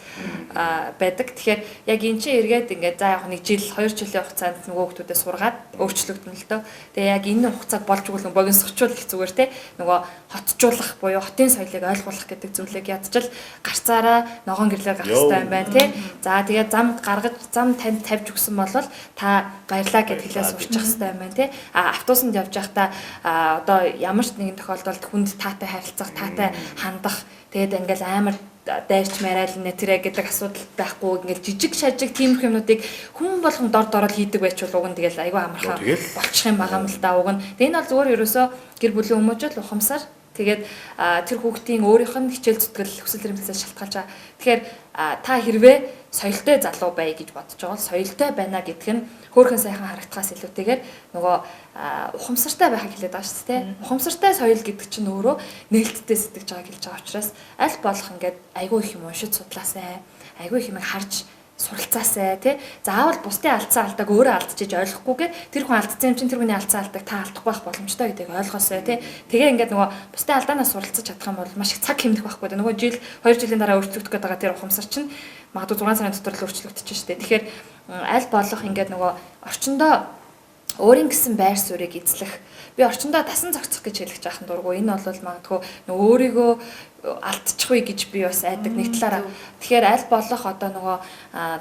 байдаг. Тэгэхээр яг эн чинь эргээд ингээд за яг нэг жил, 2 жилийн хугацаанд нөгөө хүмүүсээ сургаад өөрчлөгдөн л дөө. Тэгээ яг энэ хугацааг болж өгвөл богиносгочвол их зүгээр те нөгөө хотжуулах буюу хотын соёлыг ойлгуулах гэдэг зүйлийг ядчил гарцаараа ногоон гэрлээр гарах хэрэгтэй юм байна те. За тэгээ зам гаргаж зам танд тавьж өгсөн бол та баярлаа гэд хэлээ сурчих хэрэгтэй юм байна те. А автобусанд явж байхдаа одоо ямар ч нэгэн тохиолдолд хүнд таатай харилцах, таатай хандах, тэгээд ингээл амар дайрч мараал нэ тэрэ гэдэг асуудал байхгүй, ингээл жижиг шажиг тиймэрхүү юмнуудыг хүн болгон дор дорол хийдэг байчвал уг нь тэгэл айгүй амархан болчих юм байгаа юм л да уг нь. Тэгээ энэ бол зүгээр ерөөсөө гэр бүлийн хүмүүжил, ухамсар, тэгээд тэр хүүхдийн өөрийнх нь хичээл зүтгэл, хүсэл эрмэлзээс шалтгаалж байгаа. Тэгэхээр та хэрвээ соёлтой залуу бай гэж бодож байгаа бол соёлтой байна гэдг нь хөөрхөн сайхан харагдахаас илүүтэйгээр нөгөө ухамсартай байхыг хэлээд байгаа шүү дээ. Ухамсартай соёл гэдэг чинь өөрөө нээлттэй сэтгэж байгааг хэлж байгаа учраас аль болох ингээд айгүй их юм уншиж судлаасай, айгүй их юм харж суралцаасай тий. Заавал бусдын алдсан алдааг өөрөө алдчихэж ойлгохгүйгээр тэр хүн алдсан юм чинь тэр хүний алдсан алдааг та алдахгүй байх боломжтой гэдгийг ойлгосой тий. Тэгээ ингээд нөгөө бусдын алдаанаас суралцаж чадах юм бол маш их цаг хэмнэх байхгүй. Нөгөө жил 2 жилийн дараа өөрчлөгдөх гээд байгаа тэр ухамсар чинь магадгүй 6 сарын дотор л өөрчлөгдөж штэ. Тэгэхээр аль болох ингээд нөгөө орчиндөө өөрийн гэсэн байр суурийг эзлэх, би орчиндөө тасан зохицох гэж хэлэх жаахан дургу. Энэ бол магадгүй нөгөө өөрийгөө алдчихгүй гэж би бас айдаг нэг талаараа. Тэгэхээр аль болох одоо нөгөө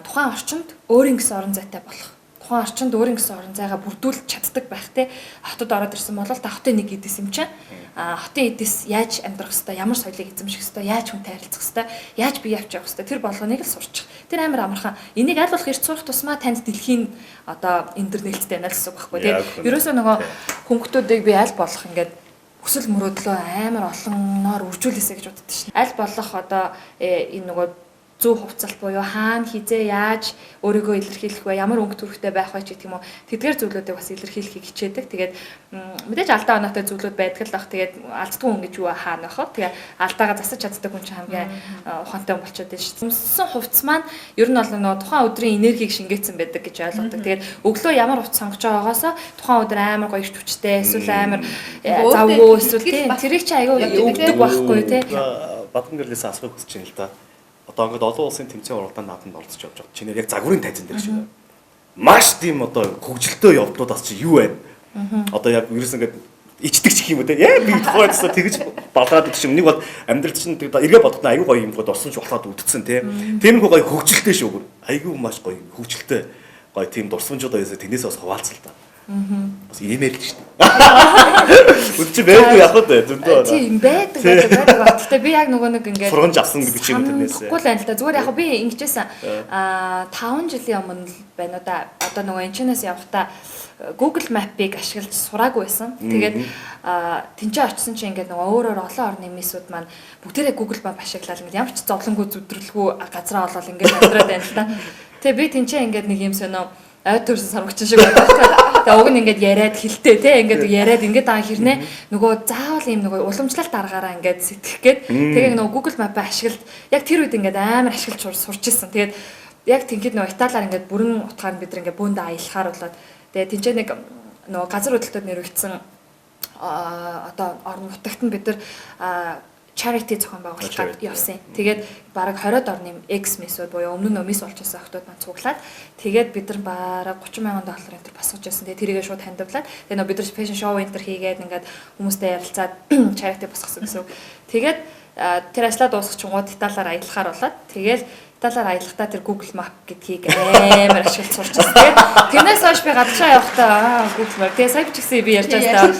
тухайн орчинд өөрийн гэсэн орон зайтай болох, тухайн орчинд өөрийн гэсэн орон зайгаа бүрдүүлж чаддаг байх те. Хотод ороод ирсэн бол та хотын нэг эдэс юм чинь. Хотын эдэс яаж амьдрах хэвээр, ямар соёлыг эзэмших хэвээр, яаж хүнтэй харилцах хэвээр, яаж бие авч явах хэвээр тэр болгоныг л сурчих. Тэр амар амархан. Энийг аль болох эрт сурах тусмаа танд дэлхийн одоо энэ дэр нээлттэй байна л гэсэн үг байхгүй. Тэгээд ерөөсөө нөгөө хүмүүстүүдийг би аль болох ингээд хүсэл мөрөөдлөө амар олонноор үржүүлээсэй гэж боддог шин. Аль болох одоо энэ нөгөө зөв хувцалт буюу хаана хизээ яаж өөрийгөө илэрхийлэх вэ, ямар өнгө төрхтэй байх вэ ч гэх юм уу, тэдгээр зүйлүүдийг бас илэрхийлэхийг хичээдэг. Тэгээд мэдээж алдаа оноотой зүйлүүд байдаг л бах. Тэгээд алддгүй хүн гэж юу хаана байх вэ? Тэгээ алдаагаа засаж чаддаг хүн чинь хамгийн ухаантай хүн болчиход байна шүү. Өмссөн хувцас маань ер нь бол нөгөө тухайн өдрийн энергийг шингээсэн байдаг гэж ойлгодог. Тэгээд өглөө ямар хувцас сонгож байгаагаасаа тухайн өдөр амар гоё ирч хүчтэй, эсвэл амар завгүй, эсвэл тийм тэрийг чи аягүй өгдөг байхгүй тий. Бадан гэрлээс асуух хүсэж байна л да. Одоо ингээд олон улсын тэмцээн уралдаанд наадамд оролцож явж байгаа. Чинээр яг загварын тайзан дээр шиг. Маш тийм одоо хөгжилтэй явдлуудаас чи юу байна? Одоо яг ерөөс ингээд ичдэг ч юм уу те. Яг би тухайд тэгж балгаад идэх юм. Нэг бол амьдрал чинь эргээ бодоход аюу гоё юм гоо дурсамж болоход үдцсэн те. Тиймэрхүү гоё хөгжилтэй шүү. Аюу маш гоё хөгжилтэй гоё тийм дурсамжууд байсан. Тэрнээс бас хуваалцал та. Бас имэйл шүү дээ. Үгүй чи байдаг яг үү зөндөө. Тийм байдаг байдаг. Гэхдээ би яг нөгөө нэг ингээд сургамж авсан гэдэг чинь юм тэрнээс. Тэгэхгүй л байна л да. Зүгээр яг би ингэжсэн. 5 жилийн өмнө л байна уу да. Одоо нөгөө энэчнээс явахдаа Google Map-ыг ашиглаж сураагүй байсан. Тэгээд тэнцээ очисон чинь ингээд нөгөө өөрөөр олон орны мисүүд маань бүгдээрээ Google Map ашиглаад ингээд ямар ч зовлонгүй зүдрэлгүй газраа олоод ингээд амьдраад байна л да. Тэгээ би тэнцээ ингээд нэг юм сонио ой төрсөн сарвагчин шиг байдаг. Тэгээ уг нь ингээд яриад хилтэй те ингээд яриад ингээд аа хэрнээ нөгөө заавал ийм нөгөө уламжлалт аргаараа ингээд сэтгэх гээд тэгээ нөгөө Google Map-а ашиглаж яг тэр үед ингээд амар ашиглаж сурч ирсэн. Тэгээд яг тэнхэд нөгөө Италиар ингээд бүрэн утгаар нь бид нар ингээд бөөндө аялахаар болоод тэгээ тэнцээ нэг нөгөө газар хөдлөлтөд нэрвэгдсэн одоо орон нутагт нь бид нар charity зохион байгуулах гээд явсан. Тэгээд бараг 20-од орны ex miss-үүд буюу өмнө нь miss болж байсан охтууд маань цуглаад тэгээд бид нар бараг $30,000 энэ төр босгож байсан. Тэгээд тэрийгээ шууд хандивлаад тэгээд нөө бид нар fashion show энэ төр хийгээд ингээд хүмүүстэй ярилцаад charity босгосон гэсэн үг. Тэгээд тэр ажлаа дуусгачингууд Италиар аялахаар болоод тэгээд Италиар аялахдаа тэр Google Map гэдгийг амар ашиглаж сурч байсан. Тэгээд тэрнээс хойш би гадагшаа явахдаа Google Map. Тэгээд сая ч гэсэн би ярьж байсан.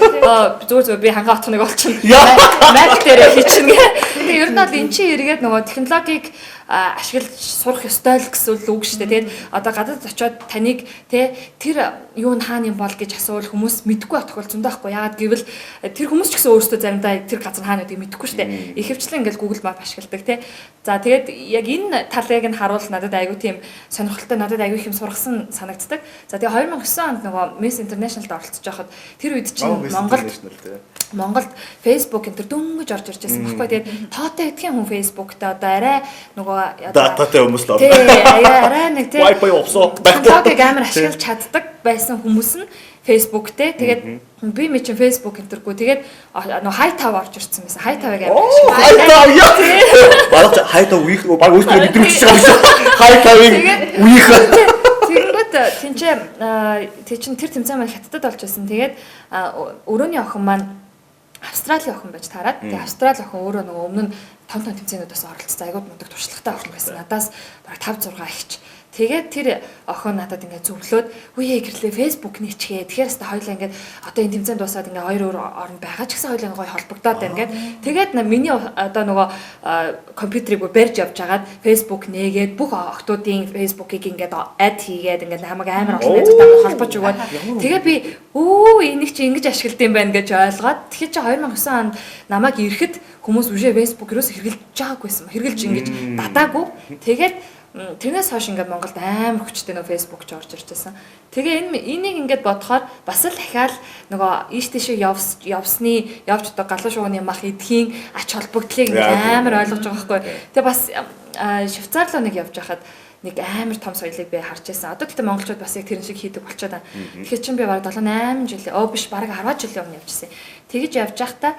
Зүгээр би хангаа отхныг олчихно. Map дээр хийчихнэ. Тэгээд ер нь бол эн чинь эргээд нөгөө технологиг ашиглаж сурах ёстой л гэсэн үг шүү дээ. Тэгээд одоо гадаад очиод таныг те тэр юу н хаана юм бол гэж асуувал хүмүүс мэдэхгүй байх тохиолдол зөндөө байхгүй. Яагаад гэвэл тэр хүмүүс ч гэсэн өөрсдөө заримдаа тэр газар хаана гэдгийг мэдэхгүй шүү дээ. Ихэвчлэн ингээл Google Map ашигладаг те. За тэгээд яг энэ талыг нь харуул надад айгүй тийм сонирхолтой, надад айгүй их юм сургасан санагддаг. За тэгээд 2009 онд нөгөө Miss International-д оролцож байхад тэр үед чинь Монголд Facebook энэ төр дөнгөж орж ирж байсан байхгүй. Тэгээд тоотой хэдхэн хүн Facebook-тай одоо арай нөгөө дататай хүмүүс л тий арай нэг тий Wi-Fi овсоо технологиг амар ашиглаж чаддаг байсан хүмүүс нь Facebook-тэй. Тэгээд би ми чинь Facebook энэ төргүй. Тэгээд нөгөө хай тав орж ирсэн байсан. Хай тавыг амар ашиглаж. Хай тав яа. Бараг хай тав үеих баг өөртөө мэдрүүлчихэж байгаа юм шиг. Хай тавыг үеих. Тэгэнгүүт тэнцээ тэг чин тэр тэмцээн маань хятадд болж байсан. Тэгээд өрөөний охин маань Австралийн охин байж таарад. Тэгээ Австрали охин өөрөө нөгөө өмнө нь том том тэмцээнүүдээс оролцсон айгууд мундаг туршлагатай охин байсан. Надаас бараг 5 6 ихч. Тэгээд тэр охин надад ингээд зөвлөөд үе гэрлээ Facebook нэчгээ. Тэгэхээр хэвээ хоёлаа ингээд одоо энэ тэмцээн дуусаад ингээд хоёр өөр оронд байгаа ч гэсэн хоёлаа гоё холбогдоод байна гэд. Тэгээд миний одоо нөгөө компьютерийг барьж явж хагаад Facebook нээгээд бүх охтуудын Facebook-ыг ингээд add хийгээд ингээд намайг амар олон найзуудтайгаа холбож өгөөд тэгээ би энийг чи ингэж ашигладаг юм байна гэж ойлгоод тэгэхээр чи 2009 онд намайг ирэхэд хүмүүс үшээ Facebook ерөөсө хэрэглэж байгаагүйсэн. Хэрэглэж ингэж дадаагүй. Тэгээд тэрнээс хойш ингээд Монголд амар хүчтэй нөгөө Facebook ч орж ирж байсан. Тэгээ энийг ингээд бодохоор бас л дахиад нөгөө ийш тийшээ явсны явж одоо галуу шуугны мах идэхийн ач холбогдлыг ингээд амар ойлгож байгаа байхгүй. Тэгээ бас Швейцар руу нэг явж байхад нэг амар том соёлыг би харж байсан. Одоо гэхдээ монголчууд бас яг тэрэн шиг хийдэг болчиход байна. Тэгэхээр чин би бараг 7 8 жилийн, биш бараг 10 жилийн өмнө явжсэн. Тэгэж явж байхдаа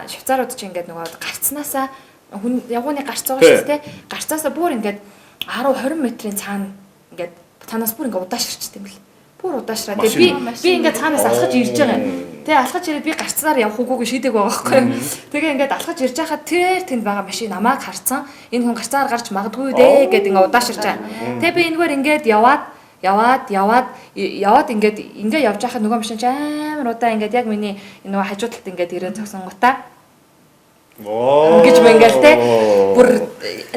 Швейцарууд чинь ингээд нөгөө гарцнаасаа хүн явгууны гарц байгаа шүү дээ. Гарцаасаа бүр ингээд 10 20 метрийн цаана ингээд цаанаас бүр ингээд удаашрчт юм бэл. Бүр удаашраа. Тэгээ би ингээд цаанаас алхаж ирж байгаа юм. Тэгээ алхаж ирээд би гарцнаар явах үгүйг шийдэг байгаа байхгүй юу. Тэгээ ингээд алхаж ирж байхад тэр тэнд байгаа машин намайг харцсан. Энэ хүн гарцаар гарч магадгүй дээ гэд ингээд удаашрч байгаа. Тэгээ би энэгээр ингээд яваад ингээд явж байхад нөгөө машин ч амар удаа ингээд яг миний нөгөө хажуу талд ингээд ирээд зогсонгуудаа гэж мэнгээл те бүр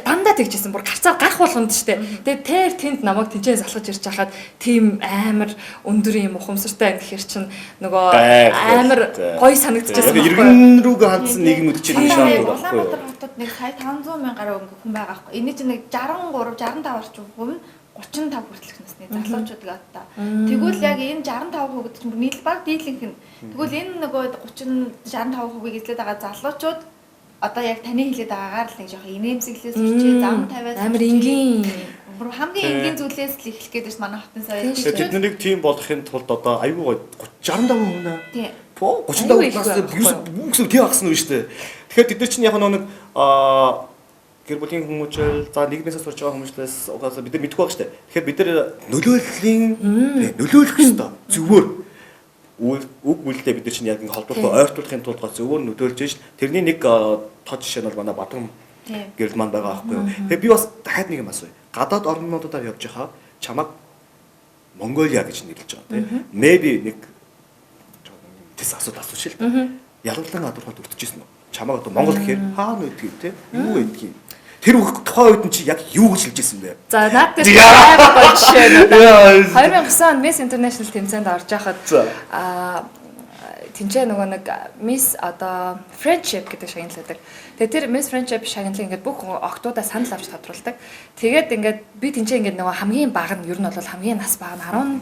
дандаа тэгжсэн, бүр гарцаар гарах болгонд штэ. Тэгээ тэр тэнд намайг тэнцэнээс алхаж ирж хахад тийм амар өндөр юм ухамсартай юм гэхэр чин нөгөө амар гоё санагдчихсан байхгүй. Иргэн рүүгээ хандсан нийгмүүд чинь нэг шаардлагатай байхгүй. Улаанбаатар хотод нэг сая 500 мянга гаруй хүн байгаа байхгүй. Эний чинь нэг 63 65 орчим хүн 35 хүртэлх насны залуучууд гэдэг та. Тэгвэл яг энэ 65% гэдэг чинь бүр нийл баг дийлэнх нь. Тэгвэл энэ нөгөө 30 65%-ийг эзлээд байгаа залуучууд одоо яг таны хэлээд байгаагаар л нэг жоох инээмсэглээс сурчээ, зам тавиас амар энгийн хамгийн энгийн зүйлээс л эхлэх гээд байна манай хотын соёл. Тэгэхээр бид нарыг тийм болохын тулд одоо аюу гой 65% нэ. 35% нас бүгд тийм агсан үү шүү дээ. Тэгэхээр бид нар чинь яг нэг гэр бүлийн хүмүүжил, за нийгмээс сурч байгаа хүмүүжлээс угаасаа бид нар мэдэхгүй баг шүү дээ. Тэгэхээр бид нар нөлөөллийн нөлөөлөх ёстой. Зөвөр үг бүлдээ бид нар чинь яг ингэ холбоотой ойртуулахын тулд зөвөр нөлөөлж шин. Тэрний нэг тод жишээ нь бол манай Бадан гэрэл маань байгаа байхгүй юу. Тэгэхээр би бас дахиад нэг юм асууя. Гадаад орнуудаар явж байхаа чамайг Монголиа гэж нэрлэж байгаа тийм. Maybe нэг тэс асуудал асууж л та. Ялгалан гадуурхалд өртөжсэн үү? Чамайг одоо Монгол гэхээр хаана байдгийг тийм юу байдгийг. Тэр тухайн үед нь чи яг юу гэж хэлж ирсэн бэ? За наад дээр амар гоё жишээ нь. 2009 онд Miss International тэмцээнд орж байхад тэнцээ нөгөө нэг Miss одоо Friendship гэдэг шагнал байдаг. Тэгээ тэр Miss Friendship шагналыг ингээд бүх охтуудаа санал авч тодруулдаг. Тэгээд ингээд би тэнцээ ингээд нөгөө хамгийн бага нь ер нь бол хамгийн нас бага нь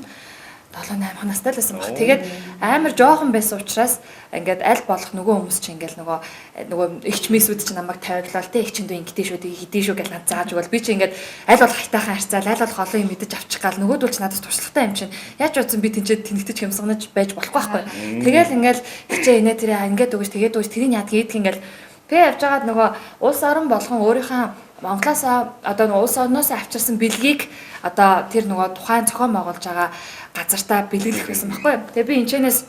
17 8 настай л байсан баг. Тэгээд амар жоохон байсан учраас ингээд аль болох нөгөө хүмүүс чинь ингээд нөгөө эгч мисүүд чинь намайг тавиглал те эгч эндүү ингэдэй шүү хийдэй шүү гэж надад зааж өгвөл би чинь ингээд аль болох хайтаахан харьцаал аль болох олон юм мэдэж авчих гал нөгөөдөл чинь надад туршлагатай юм чинь яаж бодсон би тэнцээд тэнэгтэж хямсганаж байж болохгүй байхгүй. Тэгэл ингээд хичээ инээ тэрэ ингээд өгөж тэгээд өгөж тэрийг яадаг ийдг ингээд би явж байгаад нөгөө улс орон болгон өөрийнхөө Монголоос одоо нөгөө улс орноос авчирсан бэлгийг одоо тэр нөгөө тухайн зохион байгуулж байгаа газартаа бэлгэлэх байсан байхгүй. Тэгээ би энэчнээс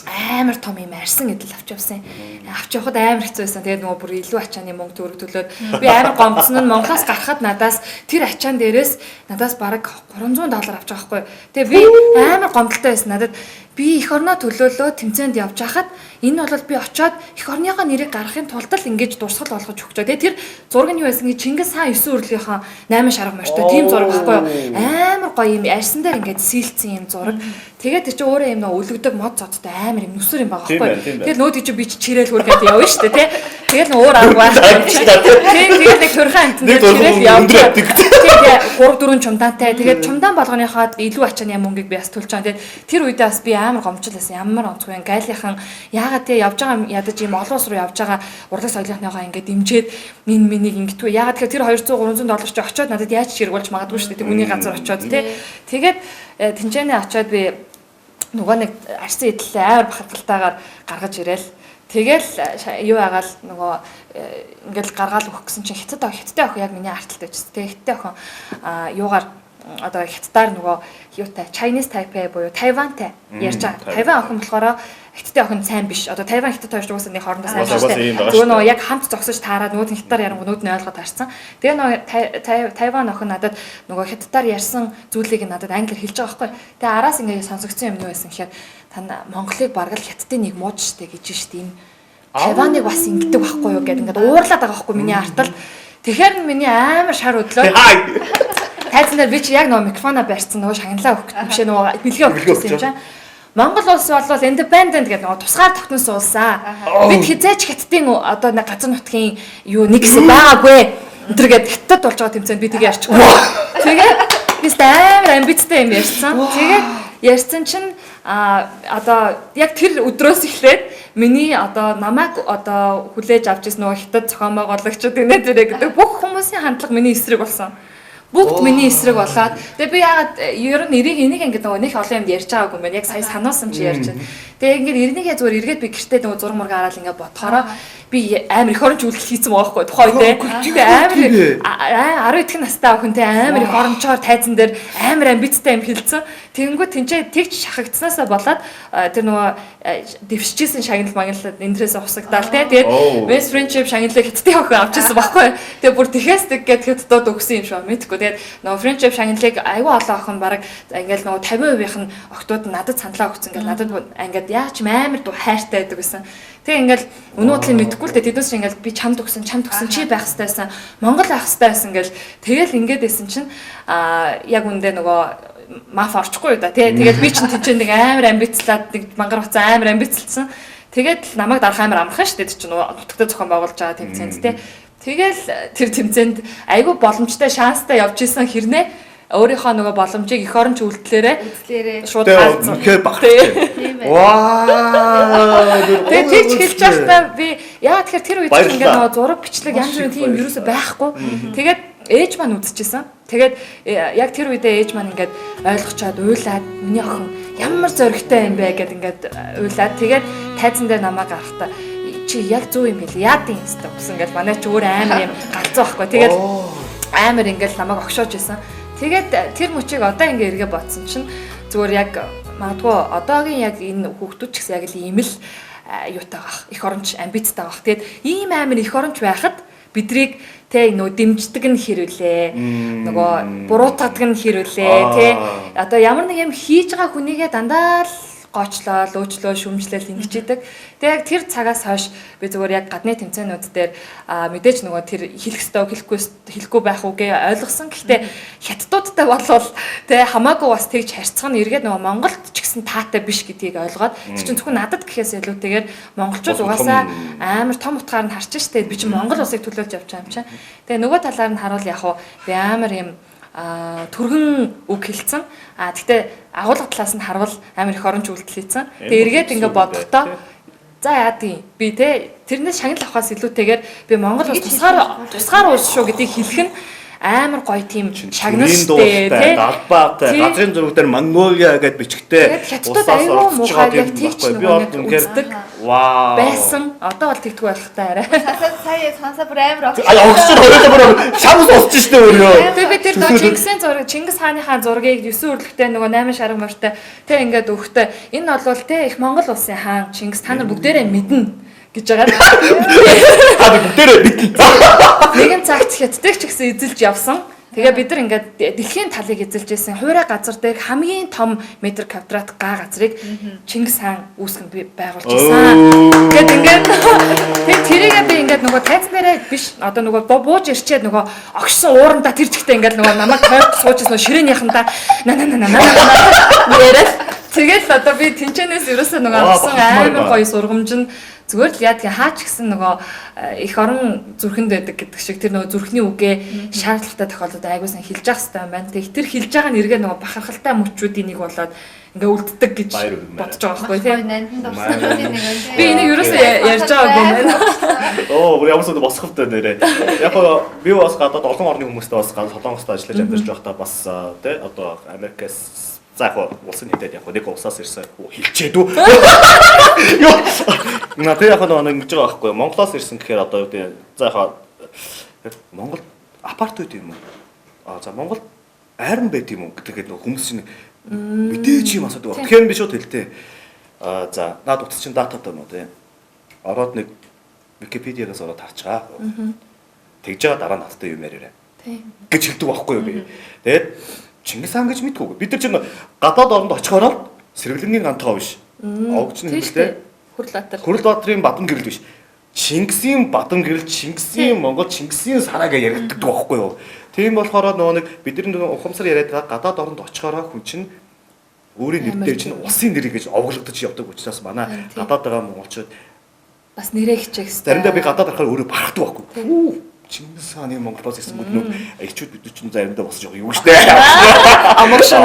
амар том юм арьсан эдэл авч явсан. Авч явахад амар хэцүү байсан. Тэгээд нөгөө бүр илүү ачааны мөнгө төгрөг төлөөд би амар гомдсон нь Монголоос гарахад надаас тэр ачаан дээрээс надаас бараг $300 авч байгаа байхгүй. Тэгээ би амар гомдолтой байсан. Надад би эх орноо төлөөлөө тэмцээнд явж хахад энэ бол би очиод эх орныхоо нэрийг гаргахын тулд л ингэж дурсгал болгож өгч. Тэгээ тэр зураг нь юу байсан гэ Чингис хаан 9 өрлийнхөө 8 шарга морьтой тийм зураг байхгүй юу? Амар гоё юм арьсан дээр ингээд сийлцсэн юм зураг. Тэгээд тэр чинь өөрөө юм нөө өлөгдөг мод цодтой амар юм нүсэр юм байгаа байхгүй юу? Тэгээд нөөд чи би чирээл хүргээд явна шүү дээ тий. Тэгэл өөр арга байхгүй. Тийм тэгээд нэг төрхөн амтан дээр чирээл явж. Тэгээд 3 4 чумдаантай. Тэгээд чумдаан болгоныхоо илүү ачааны мөнгийг би бас төлж байгаа. Тэгээд тэр үедээ бас би амар гомдол байсан. Ямар онцгүй юм. Гайлынхан яагаад тий явж байгаа ядаж ийм олон улс руу явж байгаа урлаг соёлынхныхоо ингээд дэмжиж минь минийг ингэтгүй. Яагаад тэгэхээр тэр 200 300 доллар чи очиод надад яаж хэрэгүүлж магадгүй шүү дээ. Тэр үний газар очиод тий. Тэгээд тэнцэнэ очиод би нөгөө нэг арьсан эдлээ амар бахархалтайгаар гаргаж ирээл. Тэгэл юу ягаал нөгөө ингээл гаргаал өгөх гэсэн чинь хятад охин яг миний арталт байжсэн. Тэгээ хятад охин юугаар одоо хятадаар нөгөө юутай Chinese Taipei буюу Тайвантай ярьж байгаа. Тайван охин болохоор Хятадын охин сайн биш. Одоо Тайван хятад хоёр ч угаасаа нэг хоорондоо сайн шүү дээ. Зүгээр нөгөө яг хамт зогсож таарад нөгөөд нь хятадаар ярангуй нүд нь ойлгоод таарсан. Тэгээ нөгөө Тайван охин надад нөгөө хятадаар ярьсан зүйлийг надад англиар хэлж байгаа байхгүй. Тэгээ араас ингээ сонсогдсон юм юу байсан гэхээр та Монголыг бараг л хятадын нэг мууж штэ гэж штэ энэ Тайваныг бас ингэдэг байхгүй юу гэд ингээд уурлаад байгаа байхгүй миний артал. Тэгэхээр миний амар шар өдлөө. Тайзан дээр би чи яг нөгөө микрофоноо барьсан нөгөө шагналаа өгөх юм шиг нөгөө бэлгээ өгөх гэсэн юм чинь. Монгол улс бол independent гэдэг нөгөө тусгаар тогтносон улсаа. Бид хизээч хятадын одоо нэг газар нутгийн юу нэг хэсэг байгаагүй. Энтэр гээд хятад болж байгаа тэмцээнд би тэгээ ярьчихгүй. Тэгээд би амар амбицтай юм ярьсан. Тэгээд ярьсан чинь одоо яг тэр өдрөөс эхлээд миний одоо намайг одоо хүлээж авч ирсэн нөгөө хятад зохион байгуулагчид инээ тэрэ гэдэг бүх хүмүүсийн хандлага миний эсрэг болсон. Бүгд миний эсрэг болоод тэгээ би яагаад ер нь эрийг энийг ингээд нөгөө нэг олон юмд ярьж байгаагүй юм байна. Яг сая сануулсан чи ярьж байна. Тэгээ ингээд эрнийгээ зүгээр эргээд би гэртээ нөгөө зураг мураг хараад ингээд бодохороо би амар их оронч үйлдэл хийсэн байгаа байхгүй тухай үедээ. Тэгээ амар 11 настай охин те амар их орончоор тайзан дээр амар амбицтай юм хэлсэн. Тэгэнгүүт тэнцээ тэгч шахагдснаасаа болоод тэр нөгөө дэвшижсэн шагнал магнал эндрээс усагдаал те. Тэгээд Best Friendship шагналыг хятадын охин авчихсан байхгүй. Тэгээ бүр тэхээс тэг гээд хятадд өгсөн юм шиг мэдгүй. Тэгээд нөгөө Friendship шагналыг айгүй олон охин бараг ингээл нөгөө 50%-ийнх нь охтууд надад саналаа өгсөн ингээл надад ингээд яа ч амар дуу хайртай байдаг гэсэн. Тэгээ ингээл өнөө бодлыг мэдэхгүй л дээ тэднээс ингээл би чамд өгсөн, чамд өгсөн, чи байх хэрэгтэй байсан, Монгол байх хэрэгтэй байсан гэл тэгэл ингээд байсан чинь яг үндэ нөгөө маф орчихгүй юу да тий. Тэгээд би чинь тэнцэн нэг амар амбицлаад нэг мангар хуцаа амар амбицлсан. Тэгээд намайг дарах амар амархан шүү дээ. Тэр чинь нутагтай зохион байгуулж байгаа тэмцээнд тий. Тэгэл тэр тэмцээнд айгүй боломжтой шанстай явж исэн хэрнээ өөрийнхөө нөгөө боломжийг эх оронч үйлдэлээрээ шууд хаалцсан. Үнэхээр бахархтай. Ваа. Тэгээ тэгж хэлж байхдаа би яа тэгэхээр тэр үед чинь ингээд нөгөө зураг бичлэг янз бүрийн тийм ерөөсөө байхгүй. Тэгээд ээж маань үзчихсэн. Тэгээд яг тэр үедээ ээж маань ингээд ойлгочоод уйлаад миний охин ямар зоригтой юм бэ гэд ингээд уйлаад тэгээд тайзан дээр намайг гарахтаа чи яг зөв юм хэл яад юм хэвээр гэсэн ингээд манай чи өөр амар юм галзуу байхгүй. Тэгээд амар ингээд намайг огшоож исэн. Тэгээд тэр мөчийг одоо ингээ эргээ бодсон чинь зүгээр яг магадгүй одоогийн яг энэ хүүхдүүд ч гэсэн яг л ийм л юутай байх их оронч амбицтай байх. Тэгээд ийм амар их оронч байхад бидрийг тэ нөө дэмждэг нь хэрүүлээ. Нөгөө буруутгадаг нь хэрүүлээ тэ одоо ямар нэг юм хийж байгаа хүнийгээ дандаа л гоочлоо, лөөчлөө, шүмжлээл ингэж идэг. Тэгээ яг тэр цагаас хойш би зүгээр яг гадны тэмцээнүүд дээр мэдээж нөгөө тэр хэлэх ёстой, хэлэхгүй байх үгээ ойлгосон. Гэхдээ хятадуудтай болвол тэ хамаагүй бас тэгж харьцах нь эргээд нөгөө Монголд ч гэсэн таатай биш гэдгийг ойлгоод тэр чинь зөвхөн надад гэхээс илүүтэйгээр монголчууд угаасаа амар том утгаар нь харж штэ. Би чинь Монгол улсыг төлөөлж явж байгаа юм чинь. Тэгээ нөгөө талаар нь харуул яг хуу би амар юм түргэн үг хэлсэн. Гэхдээ агуулга талаас нь харвал амар их оронч үйлдэл хийсэн. Тэгээ эргээд ингээ бодохдоо за яа дий би те тэрнээс шагнал авахаас илүүтэйгээр би Монгол улс тусгаар улс шүү гэдгийг хэлэх нь амар гоё тийм шагнал штэ тий. Далбаатай газрын зураг дээр Монголиа гэд бичгтэй. Хятадууд аюу муухай яг тэгч нөгөө үздэг. Вау. Байсан. Одоо бол тэгдэггүй болох та арай. Сая сансаа бүр амар огш. Огшор хоёулаа бүр шам сонсч штэ өөрөө. Тэгээ би тэр доо Чингисийн зураг, Чингис хааныхаа зургийг 9 өрлөгтэй нөгөө 8 шарга морьтой тэ ингээд өгөхдөө энэ бол тэ их Монгол улсын хаан Чингис та нар бүгдээрээ мэднэ гэж байгаа. Та бүгдээрээ мэднэ. Нэгэн цагт хятадыг ч гэсэн эзэлж явсан. Тэгээ бид нар ингээд дэлхийн талыг эзэлж исэн. Хуурай газар дээр хамгийн том метр квадрат га газрыг Чингис хаан үүсгэн байгуулж исэн. Гэт ингээд тэг тэрийгээ би ингээд нөгөө тайзан дээрээ биш одоо нөгөө бууж ирчээд нөгөө огшсон уурандаа тэр чигтээ ингээд нөгөө намайг тойрч сууж исэн ширээнийхэндээ на на на на на яриад тэгэл одоо би тэнчэнээс ерөөсөө нөгөө авсан амар гоё сургамж нь зүгээр л яадгийн хаач гэсэн нөгөө эх орон зүрхэнд байдаг гэдэг шиг тэр нөгөө зүрхний үгээ шаардлагатай тохиолдолд айгуу сайн хэлж явах хэрэгтэй юм байна. Тэг тэр хэлж байгаа нь эргээ нөгөө бахархалтай мөчүүдийн нэг болоод ингээ үлддэг гэж бодож байгаа байхгүй тий. Би энийг ерөөсөө ярьж байгаагүй юм байна. Оо бүр ямар ч босховтой нэрээ. Яг гоо би бас гадаад олон орны хүмүүстэй бас Солонгост ажиллаж амьдарч байхдаа бас тий одоо Америкаас за яг улсын хэдэд яг нэг улсаас ирсэн хилчээд үү. Йоо. На тэр яг нэг ингэж байгаа байхгүй Монголоос ирсэн гэхээр одоо юу гэдэг за яг Монгол апарт байт юм уу? А за Монгол айран байт юм уу гэдэг нэг хүмүүс чинь мэдээж юм асуудаг. Тэгэхээр би шууд хэлтээ. За наад утас чинь дататай юм уу те. Ороод нэг Википедиагаас ороод харчгаа. Тэгж байгаа дараа надтай юм яриарай. Гэж хэлдэг байхгүй юу би. Тэгээд Чингис хаан гэж мэдгүй. Бид нар чинь гадаад оронд очихоор л сэргэлэнгийн гантаа биш. Овгч нь хэлдэг. Хөрөл Баатар. Хөрөл Баатарын бадам гэрэл биш. Чингисийн бадам гэрэл, Чингисийн Монгол, Чингисийн сараа гэж яригддаг байхгүй юу. Тийм болохоор нөгөө нэг бидний нөгөө ухамсар яриад байгаа гадаад оронд очихороо хүн чинь өөрийн нэр дээр чинь улсын нэрийг гэж овоглогдож явдаг учраас манай гадаад байгаа монголчууд бас нэрээ хичээх хэрэгтэй. Заримдаа би гадаад орохоор өөрөө барахдаг байхгүй. Чингис хааны Монголоос ирсэн бүднүүд эгчүүд бид чинь заримдаа босож байгаа юу штэ. Амгшин.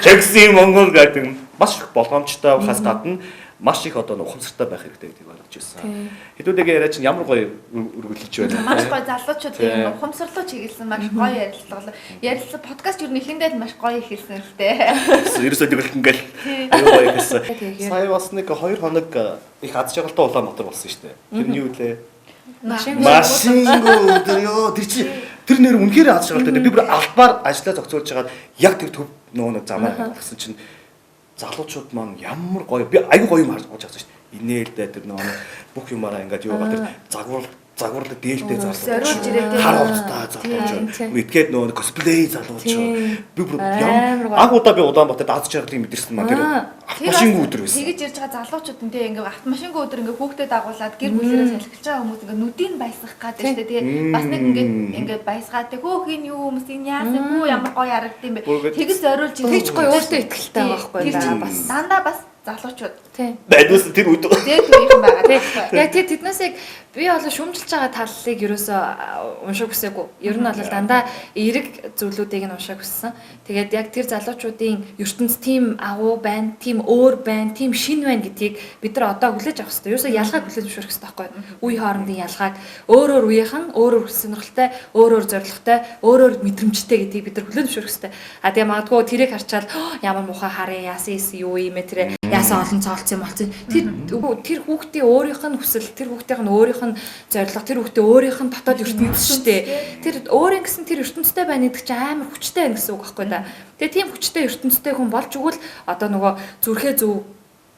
Чингисийн Монгол гэдэг маш их болгоомжтой байхаас гадна маш их одоо ухамсартай байх хэрэгтэй гэдгийг ойлгож ирсэн. Хэдүүлээгээ яриа чинь ямар гоё өргөлж байна. Маш гоё залуучууд юм ухамсарлуу чиглэсэн маш гоё ярилцлага. Ярилцлага подкаст юу нэхэндээ л маш гоё эхэлсэн л дээ. Ерөөсөө тэгэл ингээл аюу гоё эхэлсэн. Сая бас нэг 2 хоног их аз жаргалтай Улаанбаатар болсон шүү дээ. Тэр нь юу лээ? Машингүү өдөр ёо тэр чи тэр нэр үнэхээр аз жаргалтай. Би бүр албаар ажиллаа зохицуулж хагаад яг тэр төв нөгөө нэг замаар гаргасан чинь залуучууд маань ямар гоё би аюу гоё юм харж авсан шүү дээ. Инээлдээ тэр нөгөө бүх юмараа ингээд юугаа тэр загварлаг дээлтэй залуучууд хар хувцтай залуучууд этгээд нөгөө косплей залуучууд би бүр ямар анх удаа би Улаанбаатарт аз жаргалыг мэдэрсэн маа тэр автомашингүй өдөр байсан. Тэгэж ярьж байгаа залуучууд нь те ингээд автомашингүй өдөр ингээд хүүхдэд дагуулад гэр бүлээрээ салхилж байгаа хүмүүс ингээд нүдийг баясгах гад шүү дээ те бас нэг ингээд баясгаад те хөөх энэ юу хүмүүс энэ яасан хүү ямар гоё харагдсан юм бэ тэгэж зориулж тэгж гоё өөртөө ихтэй байгаа байхгүй да бас дандаа бас залуучууд. Тийм. Байдус тэр үед зэт үеийнхэн байгаа тийм. Яг тэр тэднээс яг би бол шүмжилж байгаа талыг ерөөсөө уншиг хүсээгүй. Ер нь бол дандаа эерэг зүйлүүдийг нь уншиг хүссэн. Тэгээд яг тэр залуучуудын ертөнц тийм агуу байна, тийм өөр байна, тийм шин байна гэдгийг бид нар одоо хүлээж авах хэрэгтэй. Ерөөсөө ялгааг хүлээж зөвшөөрөх хэрэгтэй байхгүй юу? Үе хоорондын ялгааг өөр өөр үеийнхэн өөр өөр сонирхолтой, өөр өөр зорилготой, өөр өөр мэдрэмжтэй гэдгийг бид нар хүлээн зөвшөөрөх хэрэгтэй. А тэгээ магадгүй тэрийг харчаал ямар муухай харын яасан юу юм бэ тэрэ яасан олон цоолцсон юм болцсон. Тэр хүүхдийн өөрийнх нь хүсэл, тэр хүүхдийнх нь өөрийнх нь зорилго, тэр хүүхдийн өөрийнх нь дотоод ертөнц шүү дээ. Тэр өөрийн гэсэн тэр ертөнцтэй байна гэдэг чинь амар хүчтэй байна гэсэн үг байхгүй да. Тэгээ тийм хүчтэй ертөнцтэй хүн болж өгвөл одоо нөгөө зүрхээ зөв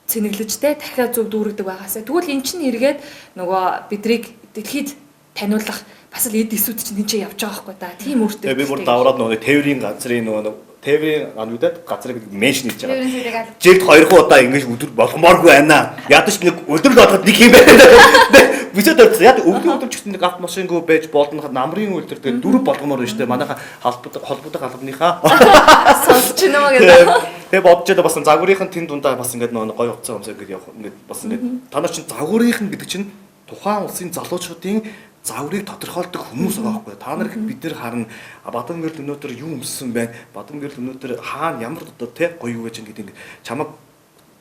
цэнэглэж те дахиад зөв дүүргдэг байгаасаа. Тэгвэл эн чинь эргээд нөгөө бидрийг дэлхийд таниулах бас л эд эсүүд чинь тэнцээ явж байгаа байхгүй да. Тийм үүртэй. Тэгээ би бүр давраад нөгөө тээврийн газрын нөгөө тээврийн ануудад газрыг меншн хийж байгаа. Жилд 2 удаа ингэж өдөр болгомооргүй байна. Ядаж нэг өдөр л бодоход нэг юм байна. Бисээд тавьчихсан. Яг өвлийн өдөр ч гэсэн нэг автомашингүй байж болно. Намрын өдөр тэгээ дөрөв болгомоор байна шүү дээ. Манайха холбоотой халбаныхаа сонсч гинэ гэдэг. Тэгээ бодож байгаа бас загварынхан тэн дундаа бас ингээд нөгөө гоё хувцас өмсөө ингээд явах ингээд бас ингээд та нар чинь загварынхан гэдэг чинь тухайн улсын залуучуудын загварыг тодорхойлдог хүмүүс байгаа байхгүй. Та нар бид нар харна Бадамгэрэл өнөөдөр юу өмссөн байна? Бадамгэрэл өнөөдөр хаана ямар одоо те гоё юу гэж ингээд ингээд чамаг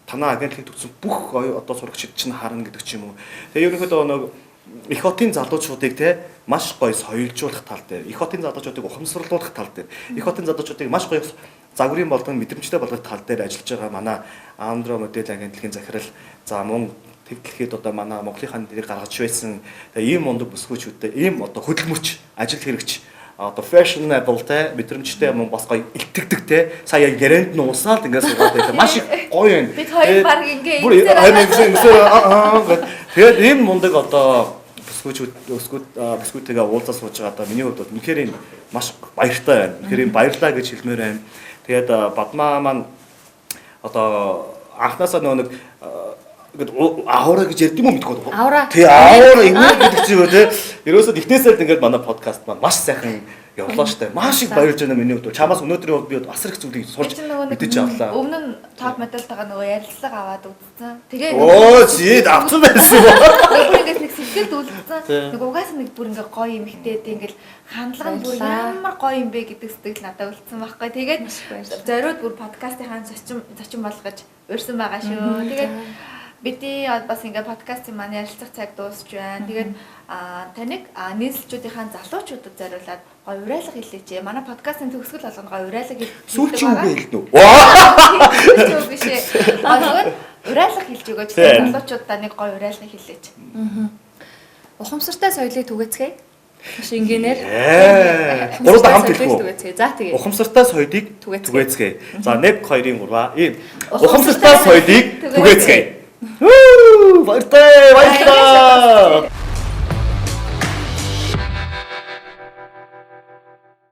танаа агентлагт өгсөн бүх гоё одоо сурагчид чинь харна гэдэг ч юм уу. Тэгээ ерөнхийдөө нэг их хотын залуучуудыг те маш гоё соёлжуулах тал дээр, их хотын залуучуудыг ухамсарлуулах тал дээр, их хотын залуучуудыг маш гоё загварын болон мэдрэмжтэй болгох тал дээр ажиллаж байгаа манай Андро модель агентлагийн захирал за мөн тэг дэлхийд одоо манай Монголынхаа нэрийг гаргаж байсан. Тэгээ ийм мундаг бүсгүйчүүдтэй ийм одоо хөдөлмөрч, ажил хэрэгч одоо fashionable те мэдрэмжтэй мөн бас гоё илтгэдэг те сая ярианд нь усаал ингээд суугаад байлаа. Маш их гоё юм. Бид хоёр баг ингээ ингэсээр тэгээд ийм мундаг одоо бүсгүйчүүд бүсгүйтэйгээ уулзаа сууж байгаа одоо миний хувьд бол үнэхээр энэ маш баяртай байна. Үнэхээр баярлаа гэж хэлмээр байна. Тэгээд Бадмаа маань одоо анхнаасаа нөгөө нэг ингээд аура гэж ярьд юм уу мэдгүй. Аура. Тий, аура ингэ гэдэг чинь юу те. Ерөөсөө ихнээсээ л ингээд манай подкаст маань маш сайхан явлаа штэ. Маш их баярлж байна миний хувьд. Чамаас өнөөдрийн хувьд би асар их зүйлийг сурч мэдэж авлаа. Өмнө нь топ модельтайгаа нөгөө ярилцлага аваад үзсэн. Тэгээ Оо, чи авсан байсан уу? Бүр ингээд нэг сэтгэлд үлдсэн. Нэг угаасаа нэг бүр ингээд гоё юм ихтэй те ингээд хандлага нь бүр ямар гоё юм бэ гэдэг сэтгэл надад үлдсэн байхгүй. Тэгээд зориуд бүр подкастынхаа зочин болгож урьсан байгаа шүү. Тэгээд бидний бас ингээд подкастын маань ярилцах цаг дуусч байна. Тэгээд таныг нийслэлчүүдийнхаа залуучуудад зориулаад гоё уриалга хэлээч. Манай подкастын төгсгөл болгоно гоё уриалга хэлдэг. Сүүлчийн үгээ хэлнэ үү? Сүүлчийн үг биш ээ. Зүгээр уриалга хэлж өгөөч. Залуучуудаа нэг гоё уриалга хэлээч. Ухамсартай соёлыг түгээцгээе. Шингэнээр. Гурван хамт хэлэх үү? За тэгээ. Ухамсартай соёлыг түгээцгээе. За 1 2 3 ийм. Ухамсартай соёлыг түгээцгээе. Баяртай, баярлалаа.